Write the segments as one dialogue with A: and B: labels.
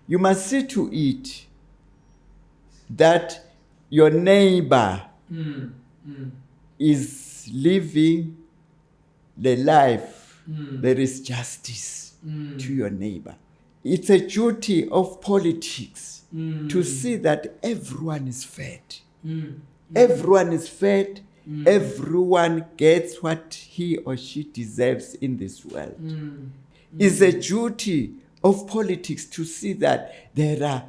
A: You must see to it that your neighbor is living the life. There is justice to your neighbor. It's a duty of politics to see that everyone is fed. Everyone is fed. Everyone gets what he or she deserves in this world. It's a duty of politics to see that there are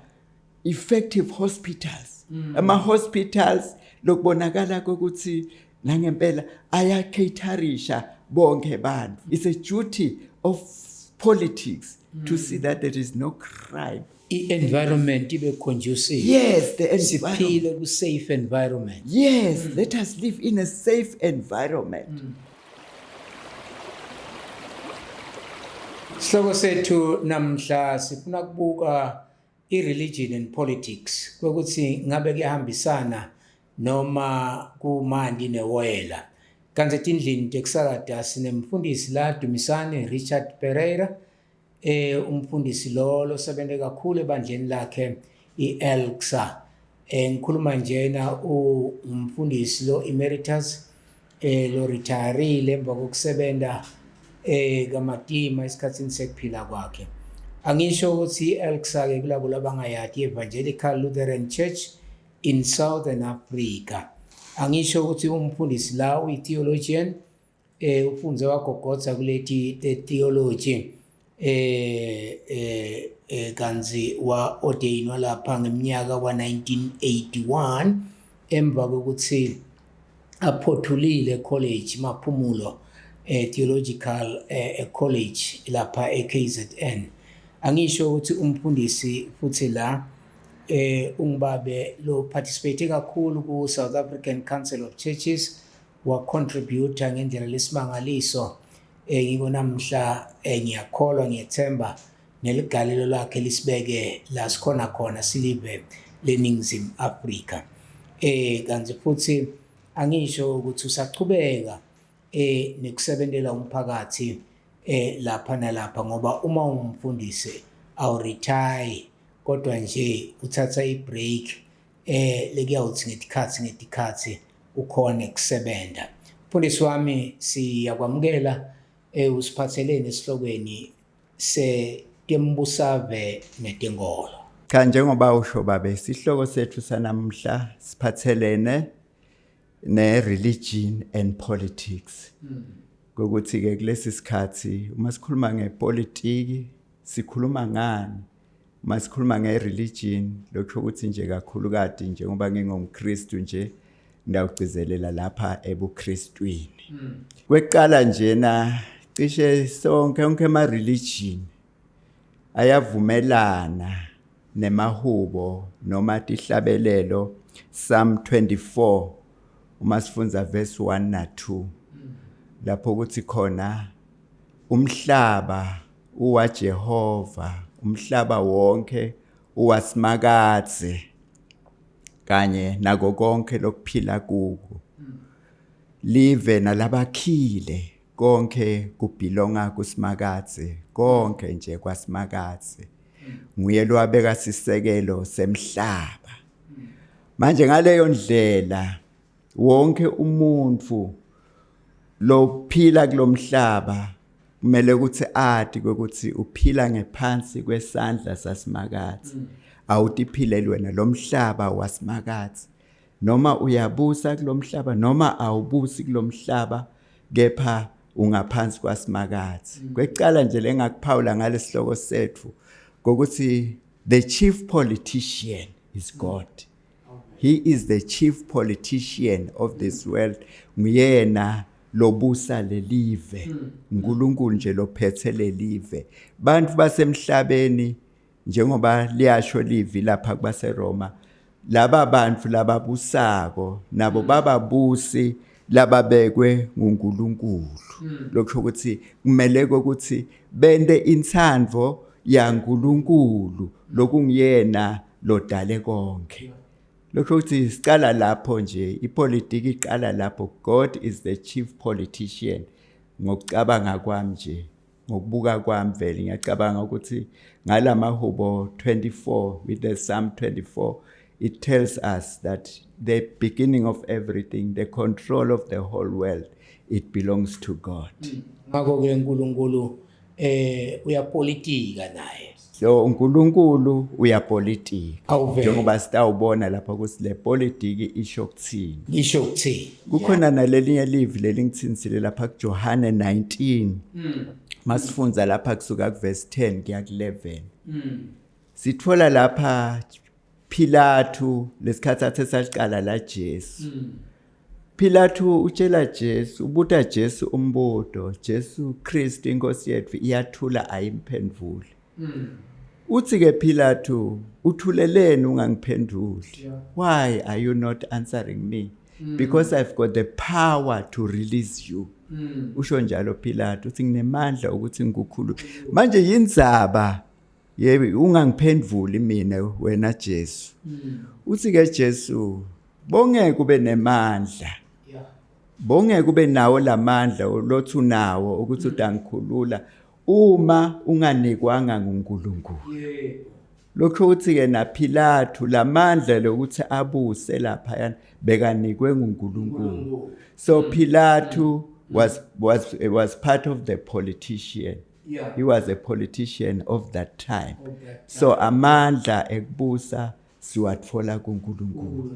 A: effective hospitals. Ama hospitals lokubonakala ukuthi nangempela ayacaterisha bonke abantu. It's a duty of politics to see that there is no crime.
B: I-environment ibe conducive.
A: Yes, the environment.
B: Siphile ku-safe environment.
A: Yes, let us live in a safe environment.
B: Sihloko sethu namhla sifuna kubuka i-religion and politics, ukuthi ngabe kuyahambisana noma kumandi newoyela. Kanti etindlini tekusakada sinemfundisi la, Dumisani Richard Pereira, umfundisi lo losebenze kakhulu ebandleni lakhe iELCSA. Ngikhuluma njena umfundisi lo emeritus, lo retireile emva kokusebenza kamatima esikhatsini sekuphila kwakhe. Angisho ukuthi iELCSA ke kulabo labangayati, Evangelical Lutheran Church in Southern Africa. Angisho ukuthi umfundisi la uyi-theologian, ufunze wagogodza kuleti theology, kanzi wa ordainwa lapha ngeminyaka wa 1981 emva kokuthi aphothulile college Maphumulo Theological College lapha eKZN. Angisho ukuthi umfundisi futhi la ungibabe lo participate kakhulu ku South African Council of Churches, wa contributor ngendlela lesimangaliso. Ngiko namhla ngiyakholwa, ngiyethemba neligalelo lakhe lisibeke la sikhona khona silive leNingizimu Afrika. Kanti futhi angisho ukuthi usachubeka nekusebentela umphakathi lapha nalapha, ngoba uma umfundisi awuretire kodwa nje uthatha ibreak lekuyawuthi ngetikhatsi ukhone kusebenta. Mfundisi wami, siyakwamukela, usiphatheleni esihlokweni setembusave netenkolo?
A: Cha, njengoba usho babe, sihloko sethu sanamhla siphathelene ne-religion and politics. Ukuthi ke kulesi sikhathi uma sikhuluma ngepolitiki sikhuluma ngani? Uma sikhuluma nge-religion, lokho ukuthi nje kakhulukati njengoba ngingumKristu nje ngiyawugcizelela lapha ebuKristwini. Kweqala njena cishe sonke onke ama religion ayavumelana nemahubo noma tihlabelelo Psalm 24 uma sifunza verse 1 na 2, lapho kuthi khona umhlaba uwaJehova, umhlaba wonke uwasimakadze kanye nako konke lokuphila kuko, live nalabakhile, konke kubhilonga kusimakadze, konke nje kwasimakadze, nguye lowabeka sisekelo semhlaba. Manje ngaleyo ndlela wonke umuntu lophila kulomhlaba kumele ukuthi ati ukuthi uphila ngephansi kwesandla sasimakadze. Awutiphileli wena, lomhlaba wasimakadze. Noma uyabusa kulomhlaba noma awubusi kulomhlaba, kepha ungaphansi kwasimakadze. Kwecala nje lengakuphawula ngalesihloko sethu ngokuthi the chief politician is God. He is the chief politician of this world. Nguyena lobusa lelive. uNkulunkulu nje lophethe lelive. Bantu basemhlabeni, njengoba liyasho livi lapha kubaseRoma, laba bantu lababusako nabo bababusi lababekwe nguNkulunkulu. Lokho ukuthi kumele ukuthi bente intsandvo yaNkulunkulu lokungiyena lodale konke. Lokho ukuthi sicala lapho nje, ipolitiki iqala lapho. God is the chief politician ngokucabanga kwami nje. Ngokubuka kwami vele ngiyacabanga ukuthi ngalamahubo 24, with the Psalm 24, it tells us that the beginning of everything, the control of the whole world, it belongs to God.
B: Ngakho ke uNkulunkulu uyapolitika naye.
A: So uNkulunkulu uyapolitika.
B: Awuvele.
A: Njengoba sitawubona lapha ukuthi le politiki isho kuthini.
B: Isho ukuthini?
A: Kukhona nalelinye livi lelingithinsile lapha kuJohane 19. Masifundza lapha kusuka kuverse 10 kuya ku11. Sithola lapha Pilato lesikhathi athe saqala la Jesu. Pilato utshela Jesu, ubuta Jesu umbuto, Jesu Kristu inkosi yethu iyathula ayimphendvuli. Uthi ke Pilato, uthuleleni ungangiphenduli? Why are you not answering me? Because I've got the power to release you. Usho njalo Pilato, uthi nginemandla ukuthi ngikukhulule. Manje yindzaba yebo ungangiphendvuli mina wena Jesu. Uthi ke Jesu, bongeke kube nemandla. Bongeke kube nawo lamandla lothi unawo ukuthi utangikhulula uma unganikwanga nguNkulunkulu. Lokho ukuthi ke naPilato lamandla lokuthi abuse lapha bekanikwe nguNkulunkulu. So Pilato was part of the politician. He was a politician of that time. So amandla ekubusa siwathola kuNkulunkulu.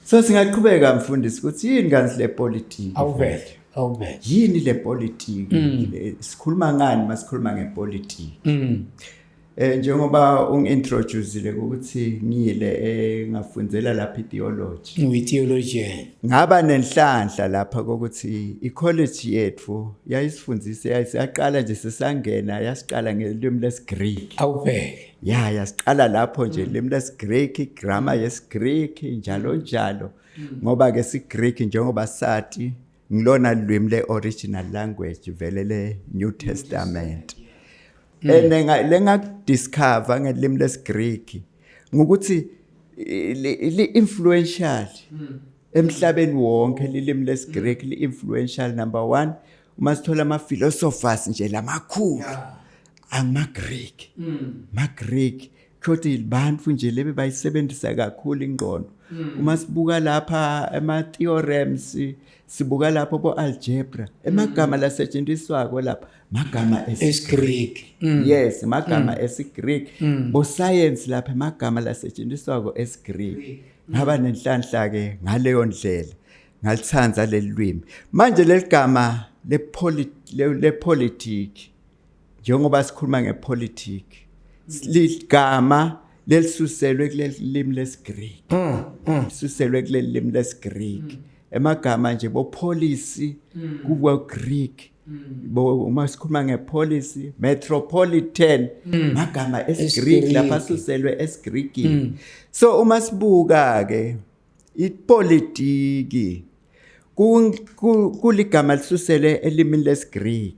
A: So singaqhubeka mfundisi ukuthi yini kanti le politiki?
B: Awuvele, awuvele.
A: Yini le politiki? Sikhuluma ngani masikhuluma ngepolitiki? Njengoba ungintroduceile ukuthi ngiyile ngafundzela lapha itheology.
B: Uyi-theologian.
A: Ngaba nenhlanhla lapha kokuthi i-college yethu yayisifundisa, yayisaqala nje sisangena yasiqala ngelimi lesiGreek.
B: Awuvele.
A: Ya, yasiqala lapho nje limi lesiGreek, grammar yesiGreek njalo njalo. Ngoba ke siGreek njengoba sathi ngilona lwimi le original language vele le New Testament. Ene lengakudiscover ngelimi lesiGreek ngokuthi li influential emhlabeni wonke. Lilimi lesiGreek li influential number 1. Uma sithola ama philosophers nje lamakhulu angama Greek, ma Greek kuthi bantu nje lebe bayisebenzisa kakhulu ingqondo. Uma sibuka lapha ema theorems, sibuka lapho bo algebra, emagama lasetshenziswako lapha magama
B: esiGreek.
A: Yes, magama esiGreek. Bo science lapha emagama lasetshenziswako esiGreek. Ngaba nenhlanhla ke ngaleyo ndlela, ngalithanza leli lwimi. Manje leligama le politiki, njengoba sikhuluma ngepolitiki, ligama lelisuselwe kuleli limi lesiGreek, lisuselwe kuleli limi lesiGreek. Emagama nje bo policy kuba Greek, bo uma sikhuluma ngepolicy, metropolitan, magama esiGreek lapha asuselwe esiGreekini. So uma sibuka ke ipolitiki kuligama lisusele elimini lesiGreek,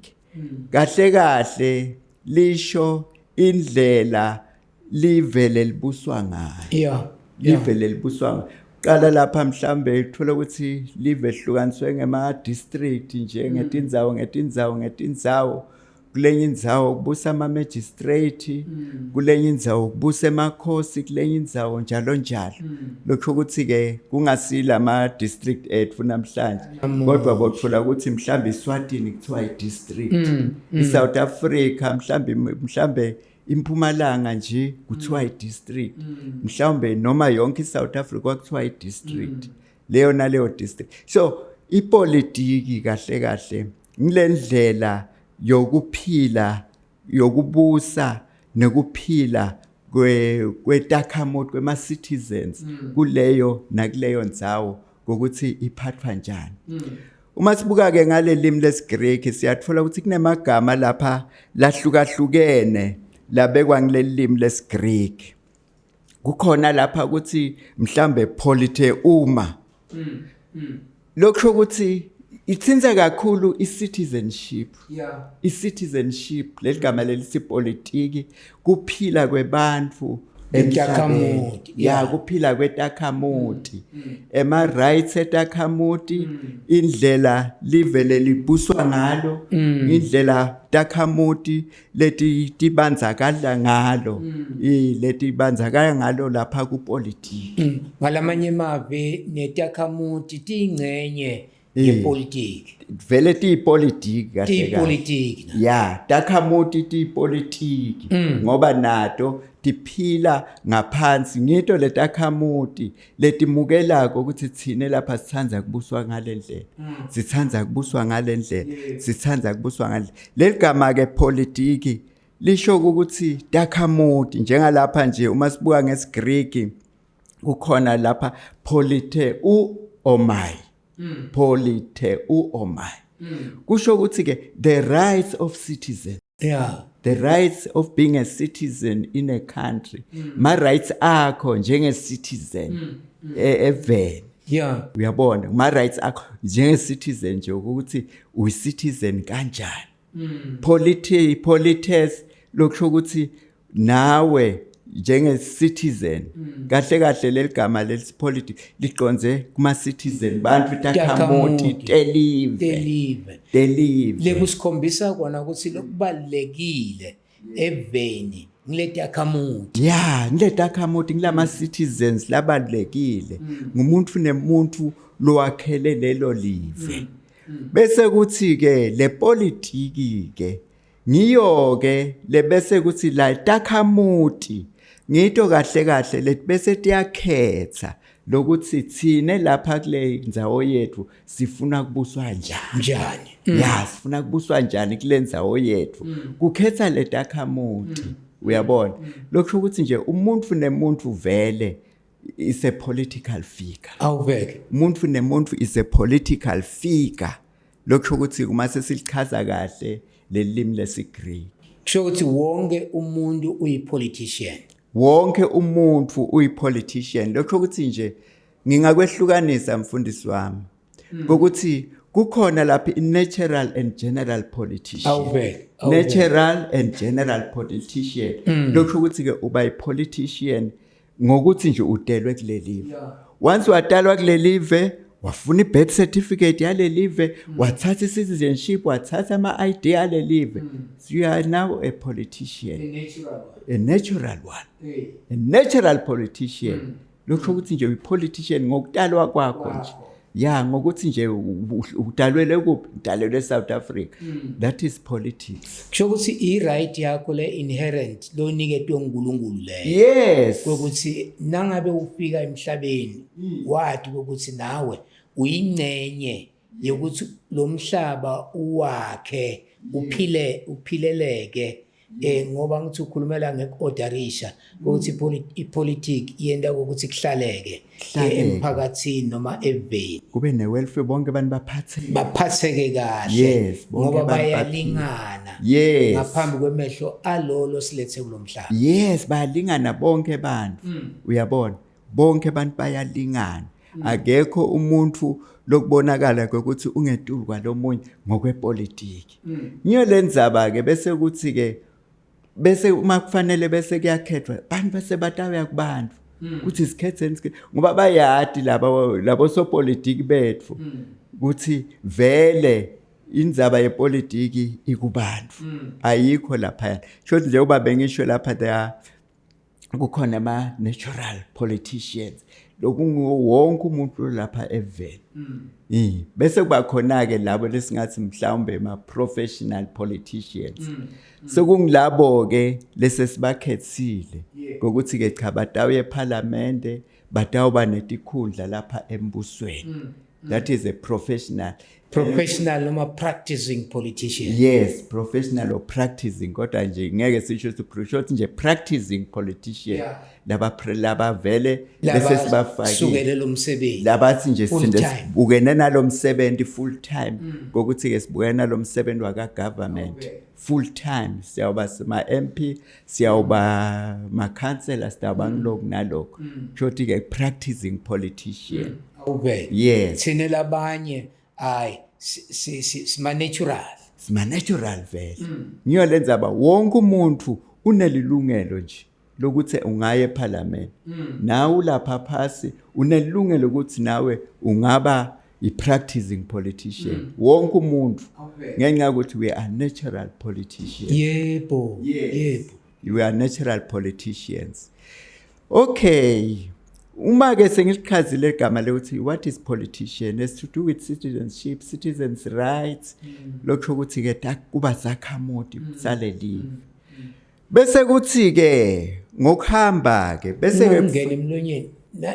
A: kahle kahle lisho indlela livele libuswa ngayo. Live libuswa qala lapha, mhlambe uthola ukuthi live hlukaniswe ngema district nje, ngetindzawo ngetindzawo ngetindzawo. Kulenye indzawo kubusa ama magistrate, kulenye indzawo kubusa emakhosi, kulenye indzawo njalo njalo. Lokho ukuthi ke kungasila ama district ethu namhlanje, kodwa bothola ukuthi mhlambe iSwatini kuthiwa i district, iSouth Africa mhlambe impumalanga nje kuthiwa i district, mhlawumbe noma yonke iSouth Africa kwakuthiwa i district leyo naleyo district. So ipolitiki kahle kahle ngilendlela yokuphila, yokubusa nekuphila kwetakhamuti, kwema citizens kuleyo nakuleyo ndzawo, ukuthi iphathwa kanjani. Uma sibuka ke ngale limi lesiGreek, siyathola ukuthi kunemagama lapha lahlukahlukene labekwa ngileli limi lesiGreek. Kukhona lapha ukuthi mhlambe politeuma, lokho ukuthi ithinta kakhulu i-citizenship. I-citizenship, leligama lelithi politiki, kuphila kwebantu
B: Etakhamuti,
A: ya kuphila kwetakhamuti ema rights etakhamuti indlela live lelibuswa ngalo indlela takhamuti leti tibandzakala ngalo leti bandzakala ngalo lapha kupolitiki.
B: Ngalamanye emavi netakhamuti tiyingcenye yepolitiki.
A: Vele tiyipolitiki kahle kahle.
B: Tiyipolitiki.
A: Ya, takhamuti tiyipolitiki ngoba nato tiphila ngaphansi ngito letakhamuti letimukelako ukuthi thine lapha sithanda kubuswa ngalendlela. Sithanda kubuswa ngalendlela. Sithanda kubuswa ngalendlela. Leligama ke politiki lisho ukuthi takhamuti njengalapha nje uma sibuka ngesiGriki kukhona lapha polite u omai. Polite u omai. Kusho ukuthi ke the rights of citizens. The rights of being a citizen in a country. Ma rights akho njenge citizen eveni. Uyabona ma rights akho njenge citizen nje ukuthi uyi citizen kanjani. Polite polites lokusho ukuthi nawe njenge citizen kahle kahle leligama leli politics liqonze kuma citizen bantu takhamuti telive
B: telive
A: telive
B: lekusikhombisa kona ukuthi lokubalekile eveni ngiletakhamuti.
A: Ya, ngiletakhamuti ngilama citizens labalekile ngumuntu nemuntu lowakhele lelo live. Bese kuthi ke le politiki ke ngiyo ke lebese kuthi la takhamuti ngito kahle kahle leti bese tiyakhetha lokuthi thine lapha kule ndzawo yethu sifuna kubuswa njani.
B: Njani?
A: Ya, sifuna kubuswa njani kule ndzawo yethu. Kukhetha letakhamuti. Uyabona? Lokho ukuthi nje umuntu nemuntu vele is a political figure.
B: Awubeke.
A: Umuntu nemuntu is a political figure. Lokho ukuthi uma sesilichaza kahle lelimi lesiGreek.
B: Kusho ukuthi wonke umuntu uyi-politician.
A: Wonke umuntu uyi-politician. Lokho ukuthi nje ngingakwehlukanisa mfundisi wami. Ngokuthi kukhona lapha i-natural and general politician.
B: Awubeke.
A: Natural and general politician. Lokho ukuthi ke uba i-politician ngokuthi nje udelwe kulelive. Once watalwa kulelive wafuna i-birth certificate yalelive, wathatha i-citizenship, wathatha ama-ID yalelive. So you are now a politician.
B: A natural one.
A: A natural one. A natural politician. Lokho ukuthi nje uyi-politician ngokutalwa kwakho nje. Ya, ngokuthi nje udalwele kuphi? Udalelwe eSouth Africa. That is politics.
B: Kusho ukuthi i-right yakho le inherent loniketwe uNkulunkulu leyo.
A: Yes.
B: Ukuthi nangabe ufika emhlabeni wathi ukuthi nawe uyingcenye yokuthi lo mhlaba uwakhe uphile uphileleke ngoba ngithi ukhulumela ngekuorderisha ukuthi ipolitiki yenta ukuthi kuhlaleke emphakathini noma eveni
A: kube ne-welfare bonke abantu baphatheke
B: baphatheke kahle.
A: Yes, bonke
B: ngoba
A: abantu
B: bayalingana.
A: Yes.
B: Ngaphambi kwemehlo alolo silethe kulomhlaba.
A: Yes, bayalingana bonke abantu. Uyabona, bonke abantu bayalingana. Akekho umuntu lokubonakala ukuthi ungetulu kwalomunye ngokwepolitiki. Ngiyo lenzaba ke bese kuthi ke bese uma kufanele bese kuyakhethwa abantu bese batawuya kubantu ukuthi sikhetheni ngoba bayadi laba labo sopolitiki bethu ukuthi vele indzaba yepolitiki ikubantu ayikho lapha. Shothi nje uba bengisho lapha there kukhona ama natural politicians lokunguwo wonke umuntu lapha eveni. Bese kuba khona ke labo lesingathi mhlawumbe ma professional politicians. Sekungilabo ke lesesibakhethile ngokuthi ke cha batawuye eParliament batawuba netikhundla lapha embusweni. That is a professional.
B: Professional noma practicing politician.
A: Yes, professional or practicing, kodwa nje ngeke sisho ukuthi nje practicing politician. Laba laba vele bese sibafakile.
B: Sukele lo msebenzi.
A: Labathi nje
B: Full
A: sinde
B: time.
A: sibukene nalomsebenzi full time. Ngokuthi ke sibukene nalomsebenzi waka government full time. Siyawuba ma MP, siyawuba ma councillor, siyawuba ngilokhu nalokho. Kusho ke practicing politician.
B: Awube.
A: Yes.
B: Thina labanye ay sima natural.
A: Sima natural vele. Ngiyo lenzaba wonke umuntu unelilungelo nje. Lokuthi ungaya eParliament. Nawe ulapha phasi unelungelo ukuthi nawe ungaba i-practicing politician. Wonke umuntu, ngenxa yokuthi we are natural politicians.
B: Yebo, yebo.
A: We are natural politicians. Okay, uma ke sengilichazile igama lokuthi what is politician, has to do with citizenship, citizens rights, lokho ukuthi ke kuba zakhamuti salelive. Bese kuthi ke ngokuhamba ke bese ke
B: Ungena emlonyeni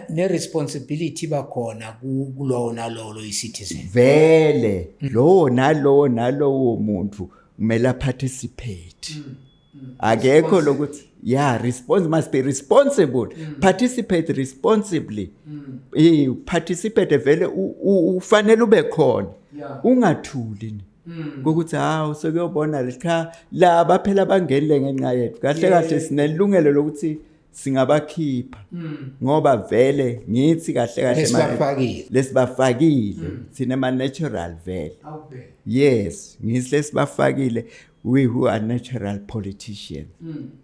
B: ne-responsibility bakhona kulowo nalowo lo i-citizen.
A: Vele, lowo nalowo nalowo muntu kumele participate. Akekho lokuthi, yeah, response must be responsible, participate responsibly. Participate vele, ufanele ube khona, ungathuli ukuthi hawu, sekuyobona le. Cha, laba phela bangenile ngenxa yethu. Kahle kahle sinelungelo lokuthi singabakhipha, ngoba vele ngithi kahle kahle
B: Lesibafakile.
A: Lesibafakile thina ma natural vele. Yes, ngithi lesibafakile, we who are natural politicians,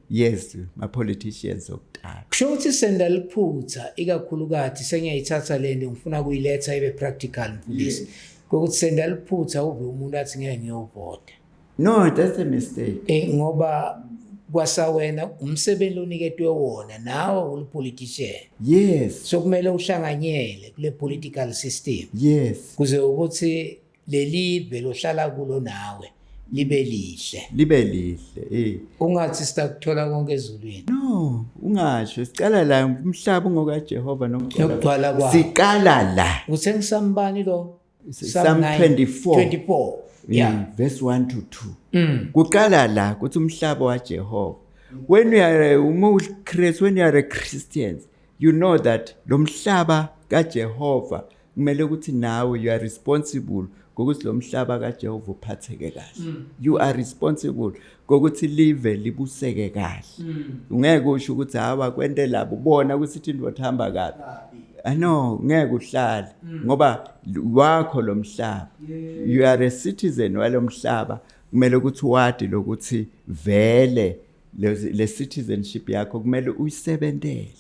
A: yes, ma politicians okudala.
B: Kusho ukuthi senda liphutha ikakhulukazi, sengiyayithatha le nto, ngifuna kuyiletha ibe practical, mfundisi, kokuthi senda liphutha uve umuntu athi ngeke ngiyovota.
A: No, that's a mistake.
B: Ngoba kwasawena umsebenzi oniketwe wona, nawe ulipolitician. So kumele uhlanganyele kule political system kuze ukuthi lelive lohlala kulo nawe libe lihle.
A: Libe lihle.
B: Ungathi sitakuthola konke ezulwini.
A: No, ungasho, sicala la, umhlaba ungokaJehova
B: nokugcwala kwawo.
A: Siqala la.
B: Uthengisambani lo?
A: Psalm 24.
B: 24, yeah.
A: Verse 1 to 2. Kuqala la kuthi umhlaba waJehova. When you are uma when you are a Christian, you know that lo mhlaba kaJehova kumele ukuthi nawe you are responsible ngokuthi lo mhlaba kaJehova uphatheke kahle. You are responsible ngokuthi live libuseke kahle. Ungeke usho ukuthi hawa, kwente labo bona ukuthi into ihamba kabi. I know ngeke uhlale ngoba wakho lo mhlaba. You are a citizen walo mhlaba, kumele ukuthi wadi lokuthi vele le citizenship yakho kumele uyisebentele,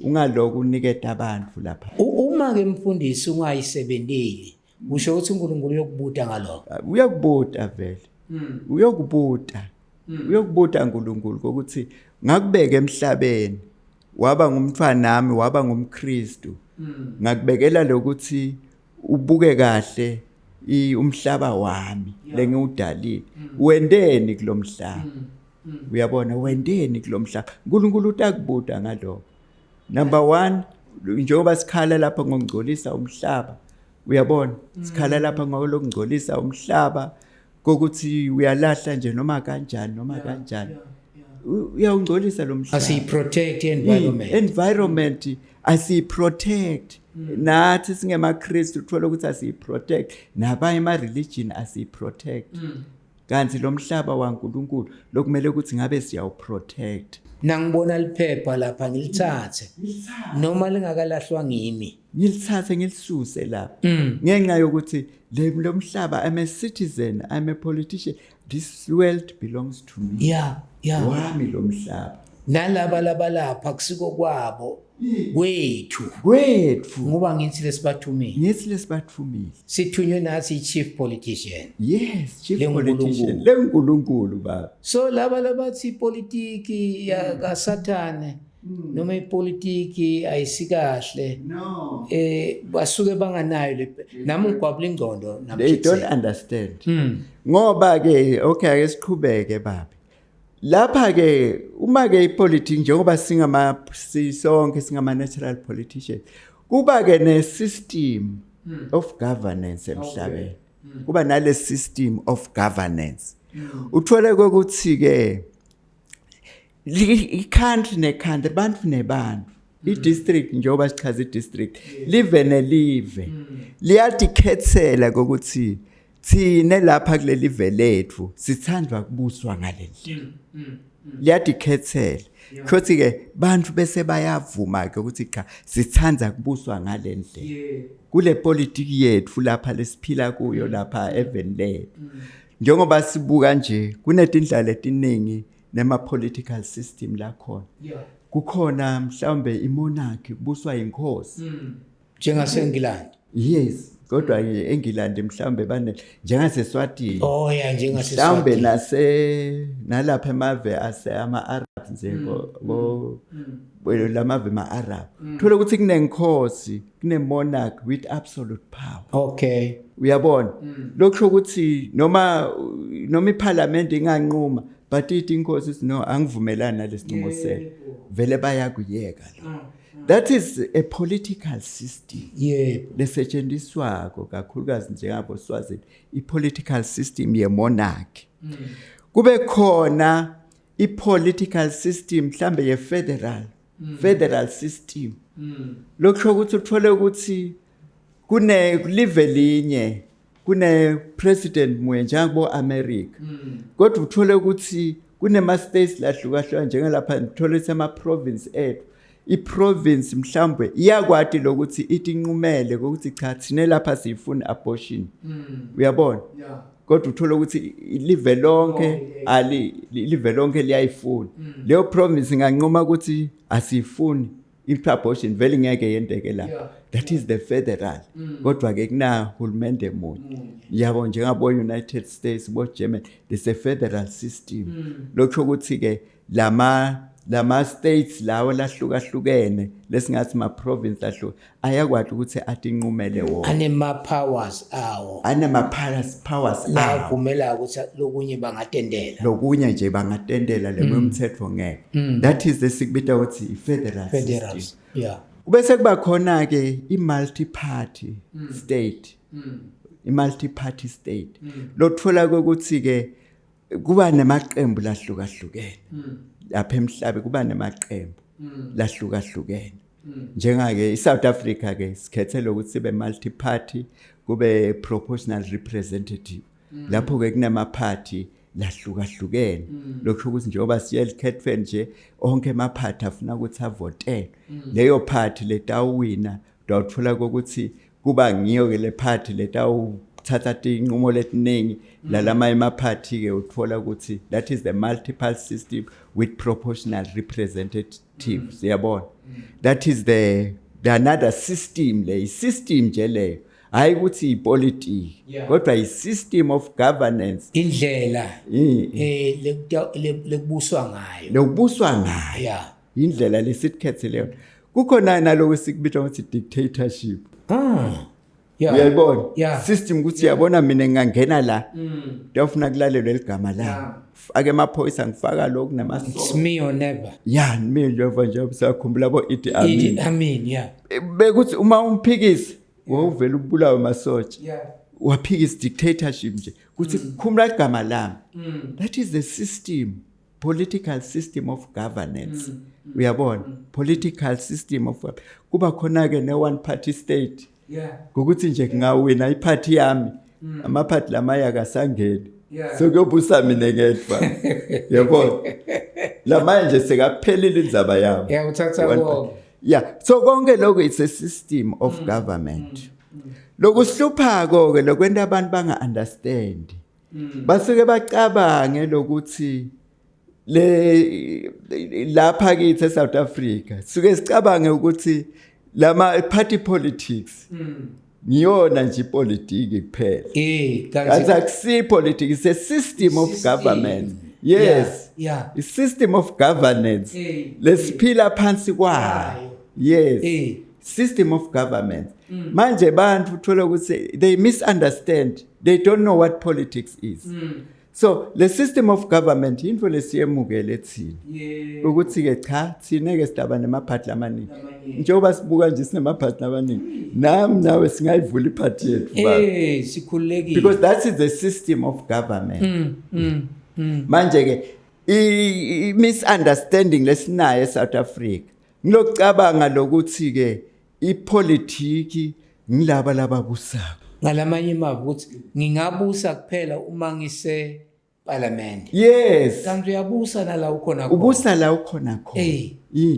A: ungaloku uniketa abantu lapha.
B: Uma ke mfundisi ungayisebenteli, kusho ukuthi uNkulunkulu uyokubuta ngalokho.
A: Uyakubuta vele, uyokubuta, uyokubuta uNkulunkulu ukuthi ngakubeka emhlabeni, waba ngumntwana nami, waba ngumKristu, ngakubekela lokuthi ubuke kahle umhlaba wami lengiwudalile, wendeni kulomhlaba? Uyabona, wendeni kulomhlaba? uNkulunkulu utakubuta ngalokho. Number 1, njengoba sikhala lapha ngokungcolisa umhlaba, uyabona, sikhala lapha ngokungcolisa umhlaba kokuthi uyalahla nje noma kanjani, noma kanjani, uyawungcolisa lo mhlaba.
B: Asiyiprotect environment.
A: Environment asiyiprotect. Nathi singemaKristu uthola ukuthi asiyiprotect, nabanye ama religion asiyiprotect, kanti lo mhlaba waNkulunkulu lokumele ukuthi ngabe siyawuprotect.
B: Nangibona liphepha lapha ngilithathe noma lingakalahlwa ngimi.
A: Ngilithathe ngilisuse lapha ngenxa yokuthi lo mhlaba, I'm a citizen, I'm a politician, this world belongs to me. Wami lo mhlaba.
B: Nalaba labalapha kusiko kwabo, kwethu.
A: Kwethu.
B: Ngoba ngithi lesibathumile.
A: Ngithi lesibathumile.
B: Sithunywe nathi i-chief politician.
A: Yes, chief
B: Lenkulunkulu.
A: politician lenkulunkulu baba.
B: So laba labathi ipolitiki yakaSathane noma ipolitiki ayisikahle,
A: no,
B: basuke banganayo le, nami ngigwabula ingqondo.
A: They don't understand. Ngoba ke, okay, ake siqhubeke baba. Lapha ke, uma ke ipolitiki, njengoba singama sonke singama natural politicians, kuba ke ne system of governance emhlabeni. Kuba nale system of governance, uthole ukuthi ke i-country ne-country, bantu nebantu, i-district, njengoba sichaza i-district, live nelive liyatikhethela kokuthi thine lapha kuleli live lethu sithandwa kubuswa ngale ndlela. Liyatikhethela futhi ke bantu bese bayavuma ke ukuthi cha, sithanda kubuswa ngale ndlela kule politiki yethu lapha lesiphila kuyo lapha eveni lethu. Njengoba sibuka nje kunetindlela letiningi. nema political system lakhona. Kukhona mhlawumbe imonarchy, kubuswa inkosi.
B: NjengaseNgilandi.
A: Yes, kodwa ke eNgilandi mhlawumbe bane njengaseSwatini.
B: Oh yeah,
A: mhlawumbe
B: njengaseSwatini.
A: Nase nalapha emave ase ama Arabs nje, bo lamave ma Arab, thola ukuthi kunenkosi, kune monarch with absolute power. Uyabona, lokho ukuthi noma iparliament inganquma, but ithi inkosi ithi, "No, angivumelani nalesinqumo senu," vele bayakuyeka lo. That is a political system lesetshenziswako kakhulukazi njengabo Swazini, i-political system ye-monarchy. Kube khona i-political system mhlambe ye-federal, federal system. Lokho ukuthi uthole ukuthi kune live linye, kune president munye njengabo America, kodwa uthole ukuthi kunema states lahlukahlukene, njengalapha uthole ukuthi ama province ethu, i-province mhlawumbe iyakwati lokuthi ithi inqumele ukuthi cha, thine lapha siyifuna abortion, uyabona? Kodwa uthola ukuthi live lonke ali live lonke liyayifuna. Leyo province inganquma ukuthi asiyifuni i-abortion, vele ngeke yenteke la. That is the federal, kodwa ke kuna hulumende munye, yabo, njengabo United States, bo Germany. There's a federal system. Lokho ukuthi ke lama states lawo lahlukahlukene, lesingathi ma province ahluka, ayakwati ukuthi atinqumele wona.
B: Anema-powers awo.
A: Anema powers
B: la
A: awo.
B: Avumela ukuthi lokunye bangatendela.
A: Lokunye nje bangatendela, le umthetho ngeke. That is lesikubita ukuthi i-federal
B: federal
A: system. Bese kuba khona ke i-multi party state, i-multi party state lothola ukuthi ke kuba nemaqembu lahlukahlukene lapha emhlabeni, kuba nemaqembu lahlukahlukene. Njengake iSouth Africa ke, sikhethe lokuthi sibe multi party, kube proportional representative. Lapho ke kunama party lahlukahlukene. Lokho ukuthi njengoba siye elikhethweni nje, onke amaphathi afuna ukuthi avotele leyo party letawina. Utawuthola ukuthi kuba ngiyo ke le party letawuthatha tinqumo letiningi lalama emaphathi ke. Uthola ukuthi that is the multiple system with proportional representatives, uyabona? That is the another system le, system nje leyo, hayi ukuthi ipolitiki, kodwa i-system of governance.
B: Indlela lekubuswa ngayo.
A: Lokubuswa ngayo. Indlela lesikhethele yona. Kukhona naloko sikubitwa ukuthi dictatorship. Uyayibona? System ukuthi uyabona, mina ngingangena la, ndiyofuna kulalelwe ligama la, fake emaphoyisa, ngifaka lokhu
B: It's
A: namasoka.
B: me or never.
A: Ya, mina njengoba sakhumbula bo Idi Amin.
B: Idi Amin, yeah.
A: Bekuthi uma umphikisi wawuvela ubulawe masotsha. Waphikisa, dictatorship nje, kuthi khumula igama lami. That is the system, political system of governance, uyabona? Political system of, kuba khona ke ne one party state, ngokuthi nje kungawina iphathi yami, amaphathi lamanye akasangeni. Sekuyobusa mina ngedwa, yabona? Lamanye nje sekaphelile indzaba yabo.
B: Yeah, uthatha
A: One
B: konke.
A: party. Yeah, so konke lokho, it's a system of government. Lokuhluphako ke, lokwenta abantu banga understand, basuke bacabange lokuthi le lapha kithi eSouth Africa suke sicabange ukuthi lama party politics ngiyona nje ipolitiki kuphela.
B: Kanti
A: kanti akusiyi politics, it's a system of
B: System.
A: government, yes. A system of governance lesiphila phansi kwayo, yes. System of government. Manje bantu uthola ukuthi they misunderstand, they don't know what politics is. So le system of government into lesiyemukele thina, ukuthi ke cha, thina ke sidaba nemaphathi lamaningi. Njengoba sibuka nje, sinemaphathi lamaningi, nami nawe singayivula iphathi yethu, baba.
B: Sikhululekile.
A: Because that is the system of government. Manje ke i misunderstanding lesinayo eSouth Africa ngilokucabanga lokuthi ke ipolitiki ngilaba lababusako.
B: Ngalamanye amazwi ukuthi ngingabusa kuphela uma ngise parliament. Kanti uyabusa nala ukhona khona.
A: Ubusa la ukhona khona.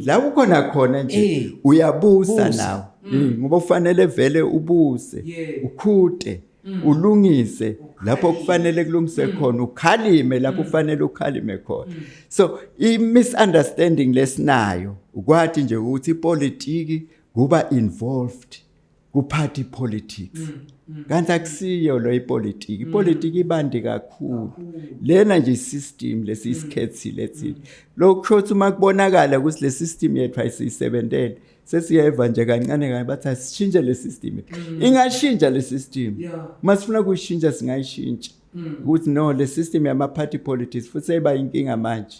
A: La ukhona khona nje, uyabusa
B: Busa.
A: nawe. Ngoba ufanele vele ubuse, ukhute, ulungise. Lapho kufanele kulungise khona, ukhalime lapho kufanele ukhalime khona. So i misunderstanding lesinayo ukwathi nje ukuthi ipolitiki kuba involved ku party politics, kanti akusiyo lo ipolitiki. Ipolitiki ibandi kakhulu. Lena nje system lesisikhethile thina, lokho ukuthi uma kubonakala ukuthi le system yethu ayisisebentele, sesiyeva nje kancane kancane bathi asishintshe le system. Ingashintsha le system. Uma sifuna kuyishintsha, singayishintsha ukuthi no, le system yama party politics futhi seyiba inkinga manje,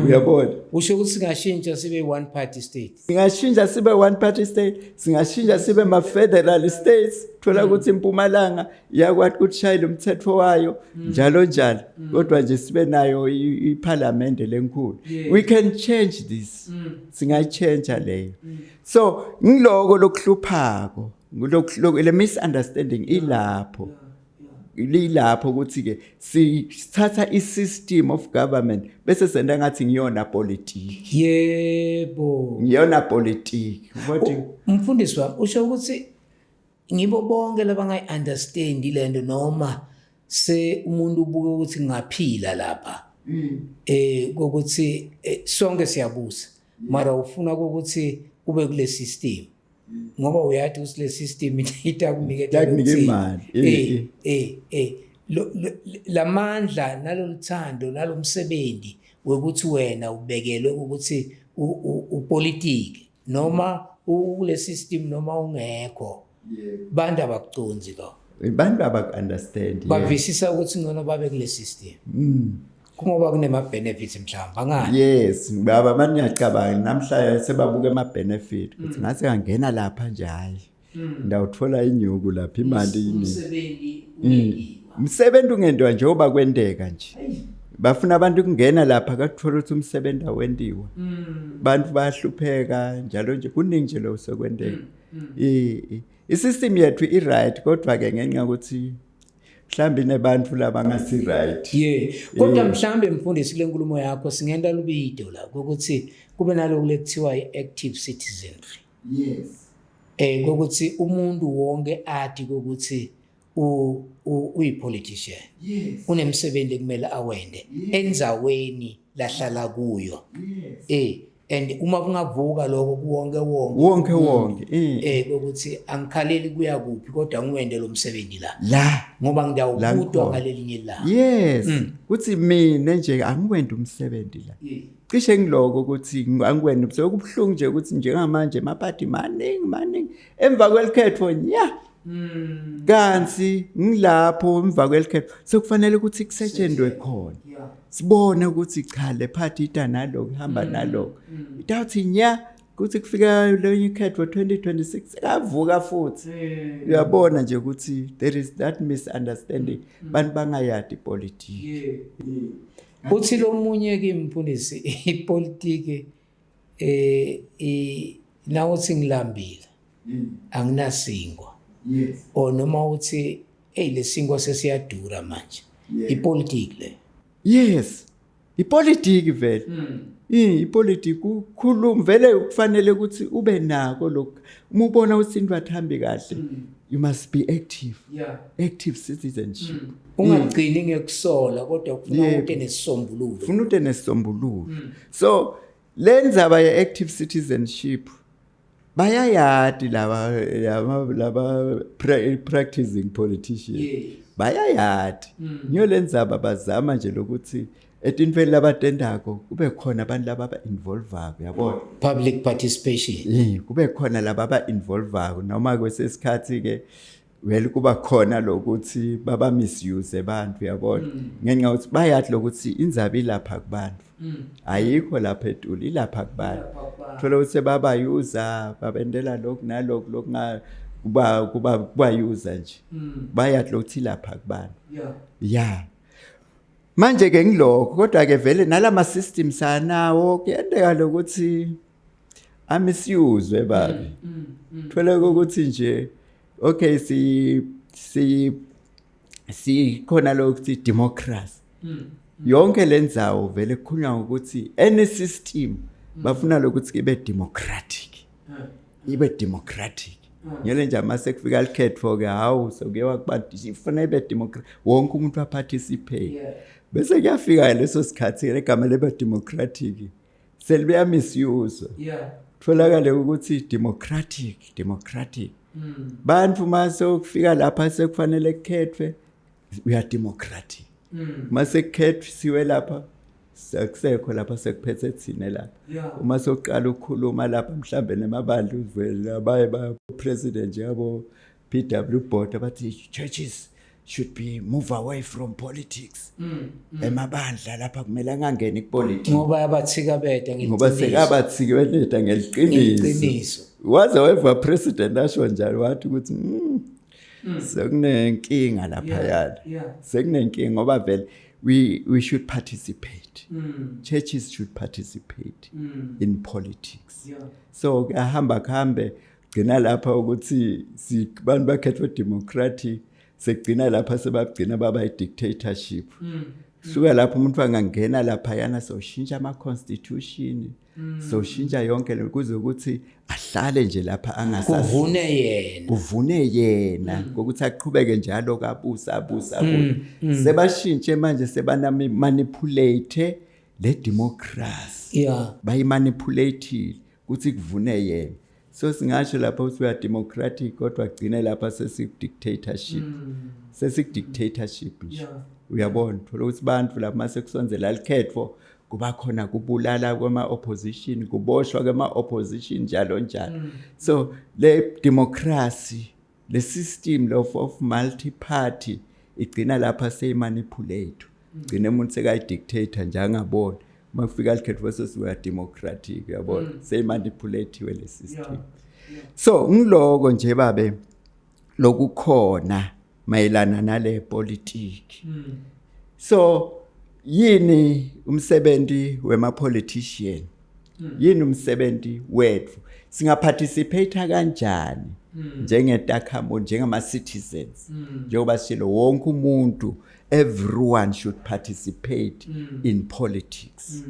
A: uyabona.
B: Usho ukuthi singashintsha sibe one party state?
A: Singashintsha sibe one party state, singashintsha sibe ma federal states, thola ukuthi impumalanga iyakwati ukushayela umthetho wayo, njalo njalo, kodwa nje sibe nayo iparliament lenkulu. We can change this, singayichange leyo. So ngiloko lokuhluphako, ngilokhu le misunderstanding ilapho, lilapho ukuthi ke sithatha i-system of government bese senda ngathi ngiyona politiki. Ngiyona politiki, what?
B: Umfundisi wami, usho ukuthi ngibo bonke labangayi-understand lento, noma se umuntu ubuke ukuthi ngaphila lapha kokuthi sonke siyabusa, mara ufuna ukuthi ube kule system ngoba uyathi ukuthi le system itakuniketa
A: Itakunika imali.
B: Lamandla naloluthando nalomsebenzi wekuthi wena ubekelwe ukuthi upolitiki noma kule system noma ungekho, bantu abakuconzi lo.
A: Abantu abaku-understand.
B: Bavisisa ukuthi ngcono babe kule system kungoba kunema benefits mhlawumbe, angani.
A: Yes baba, manje ngiyacabanga namhlanje sebabuka ama-benefit ukuthi ngathi ngangena lapha nje, hayi, ndawuthola inyuku lapha, imali iningi.
B: Umsebenzi ungenziwa.
A: Umsebenzi ungenziwa njengoba kwenteka nje, bafuna abantu ukungena lapha, kathola ukuthi umsebenzi awendiwa, bantu bayahlupheka njalo nje, kuningi nje lo sekwenteka. I-system yethu i-right, kodwa ke ngenxa yokuthi mhlawumbe inebantu labangasi right.
B: Yeah, kodwa mhlambe mfundisi, kule nkulumo yakho singenta lubido la ukuthi kube naloku lekuthiwa i-active citizenry. Kokuthi umuntu wonke athi kokuthi uyi-politician. Unemsebenzi ekumele awende endzaweni lahlala kuyo. And uma kungavuka lokho kuwonke wonke
A: wonke wonke
B: kokuthi angikhaleli kuya kuphi, kodwa ngiwende lo msebenzi la
A: la
B: ngoba
A: La
B: ngiyawubutwa
A: ngikhona.
B: ngalelinye ilanga.
A: Yes, kuthi mina nje angiwende umsebenzi la. Cishe ngiloko ukuthi angiwende umsebenzi. Kubuhlungu nje ukuthi njengamanje amapati maningi maningi, emva kwelikhetho nya. Kanti ngilapho emva kwelikhetho sekufanele ukuthi kusetshenzwe khona, sibone ukuthi cha, le party ita nalokho, ihamba nalokho, itawuthi nya kuthi kufika lenye ikhetho 2026, sekavuka futhi. Uyabona nje ukuthi there is that misunderstanding, bantu bangayadi ipolitiki.
B: Uthi lo munye ke mfundisi, ipolitiki nawuthi ngilambile, anginasinkwa, or noma uthi hey, lesinkwa sesiyadura manje, ipolitiki le.
A: Yes, ipolitiki vele. Ipolitiki kukhuluma vele, kufanele ukuthi ube nako lokhu. Uma ubona ukuthi into athambi kahle, you must be active, active citizenship.
B: Ungagcini ngekusola, kodwa kufuna ute nesisombululo.
A: Funa ute nesisombululo. So le ndzaba ye-active citizenship bayayati laba practicing politicians. Bayayati ngiyo le ndzaba, bazama nje lokuthi etintfweni labatendako kube khona abantu laba ba-involvako, uyabona.
B: Public participation.
A: Kube khona laba ba-involvako, noma kwesesikhathi ke vele kuba khona lokuthi baba misuse abantu, uyabona, ngenxa yokuthi bayathi lokuthi indzaba ilapha kubantu, ayikho lapha etuli, ilapha kubantu. Thola ukuthi babayuza, babendela lokhu nalokhu, lokunga kuba kubayuza nje, bayathi lokuthi ilapha kubantu. Ya, manje ke ngilokho, kodwa ke vele nalama systems anawo kuyenteka lokuthi amisuse babi. Thola ukuthi nje okay, si sikhona lokuthi democracy, yonke lendzawo vele kukhulunywa ngokuthi any system bafuna lokuthi ibe democratic, ibe democratic. Ngele nje mase kufika likhetfo ke, hawu, sekuyewa kubantu, ifuna ibe democratic, wonke umuntu aparticipate. Bese kuyafika leso sikhathi, legama leba democratic selibuya misuse. Tholakale ukuthi democratic, democratic, bantu mase ukufika lapha sekufanele kukhethwe, we are democratic. Mase kukhethwe lapha, sekusekho lapha, sekuphethe thina lapha. Uma sokuqala ukukhuluma lapha mhlambe nemabandla, uvele abaye ba president njengabo PW Botha bathi churches should be move away from politics. Emabandla lapha kumele angangeni kupolitics.
B: Ngoba abathikabeta.
A: Ngoba
B: ngeliqiniso.
A: Sekabathikabeta ngeliqiniso.
B: Ngeliqiniso.
A: Waze weva president asho njalo, wathi ukuthi sekunenkinga lapha yana. Sekunenkinga ngoba vele we should participate. Churches should participate in politics. So kuyahamba kuhambe, gcina lapha ukuthi bantu bakhethwe democratic, sekugcina lapha sebagcina baba i-dictatorship. Suka lapho umuntu angangena lapha yana, soshintsha ama-constitution, soshintsha yonke le kuze ukuthi ahlale nje lapha angasasi.
B: Kuvune yena.
A: Kuvune yena ngokuthi aqhubeke njalo kabusa, abusa, abusa. Sebashintshe manje, sebana manipulate le democracy. Bayimanipulateile ukuthi kuvune yena. So singasho lapha ukuthi we are democratic, kodwa gcine lapha sesiku-dictatorship, sesiku-dictatorship nje. Uyabona, thola ukuthi bantu lapha mase kusondzela likhetfo, kuba khona kubulala kwema-opposition, kuboshwa kwema-opposition, njalo njalo. So le democracy, le system of multi-party igcina lapha seyimanipulate, gcina umuntu sekayi-dictator nje, angaboni. Uma kufika likhetfo, sesiya democratic, uyabona, seyimanipulatiwe le system. So ngiloko nje babe lokukhona mayelana nale politiki. So yini umsebenzi wema politician? Yini umsebenzi wethu? Singaparticipate kanjani njengetakhamuzi, njengama citizens? Njengoba sishilo, wonke umuntu, everyone should participate in politics.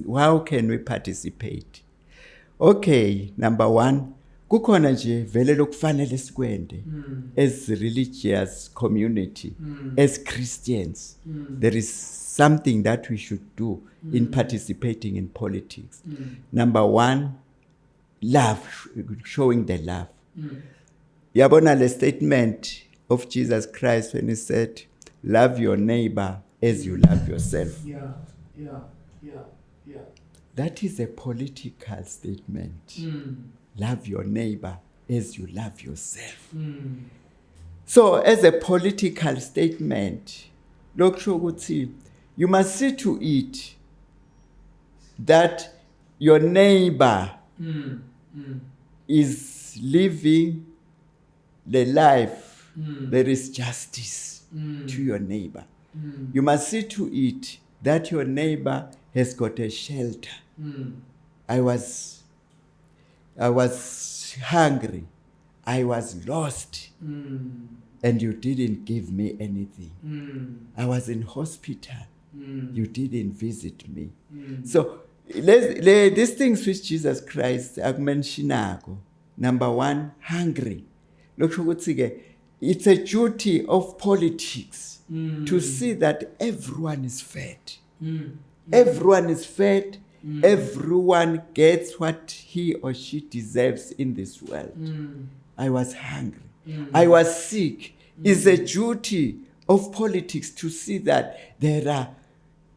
A: How can we participate? Okay, number 1, kukhona nje vele lokufanele sikwende as religious community, as Christians. There is something that we should do in participating in politics. Number 1, love, showing the love. Yabona le statement of Jesus Christ when he said, "Love your neighbor as you love yourself." That is a political statement. Love your neighbor as you love yourself. So as a political statement, lokusho ukuthi you must see to it that your neighbor is living the life. There is justice to your neighbor. You must see to it that your neighbor has got a shelter. I was hungry, I was lost, and you didn't give me anything. I was in hospital, you didn't visit me. So these things which Jesus Christ akumentionako, number 1, hungry, lokho ukuthi ke it's a duty of politics to see that everyone is fed. Everyone is fed. Everyone gets what he or she deserves in this world. I was hungry, I was sick. It's a duty of politics to see that there are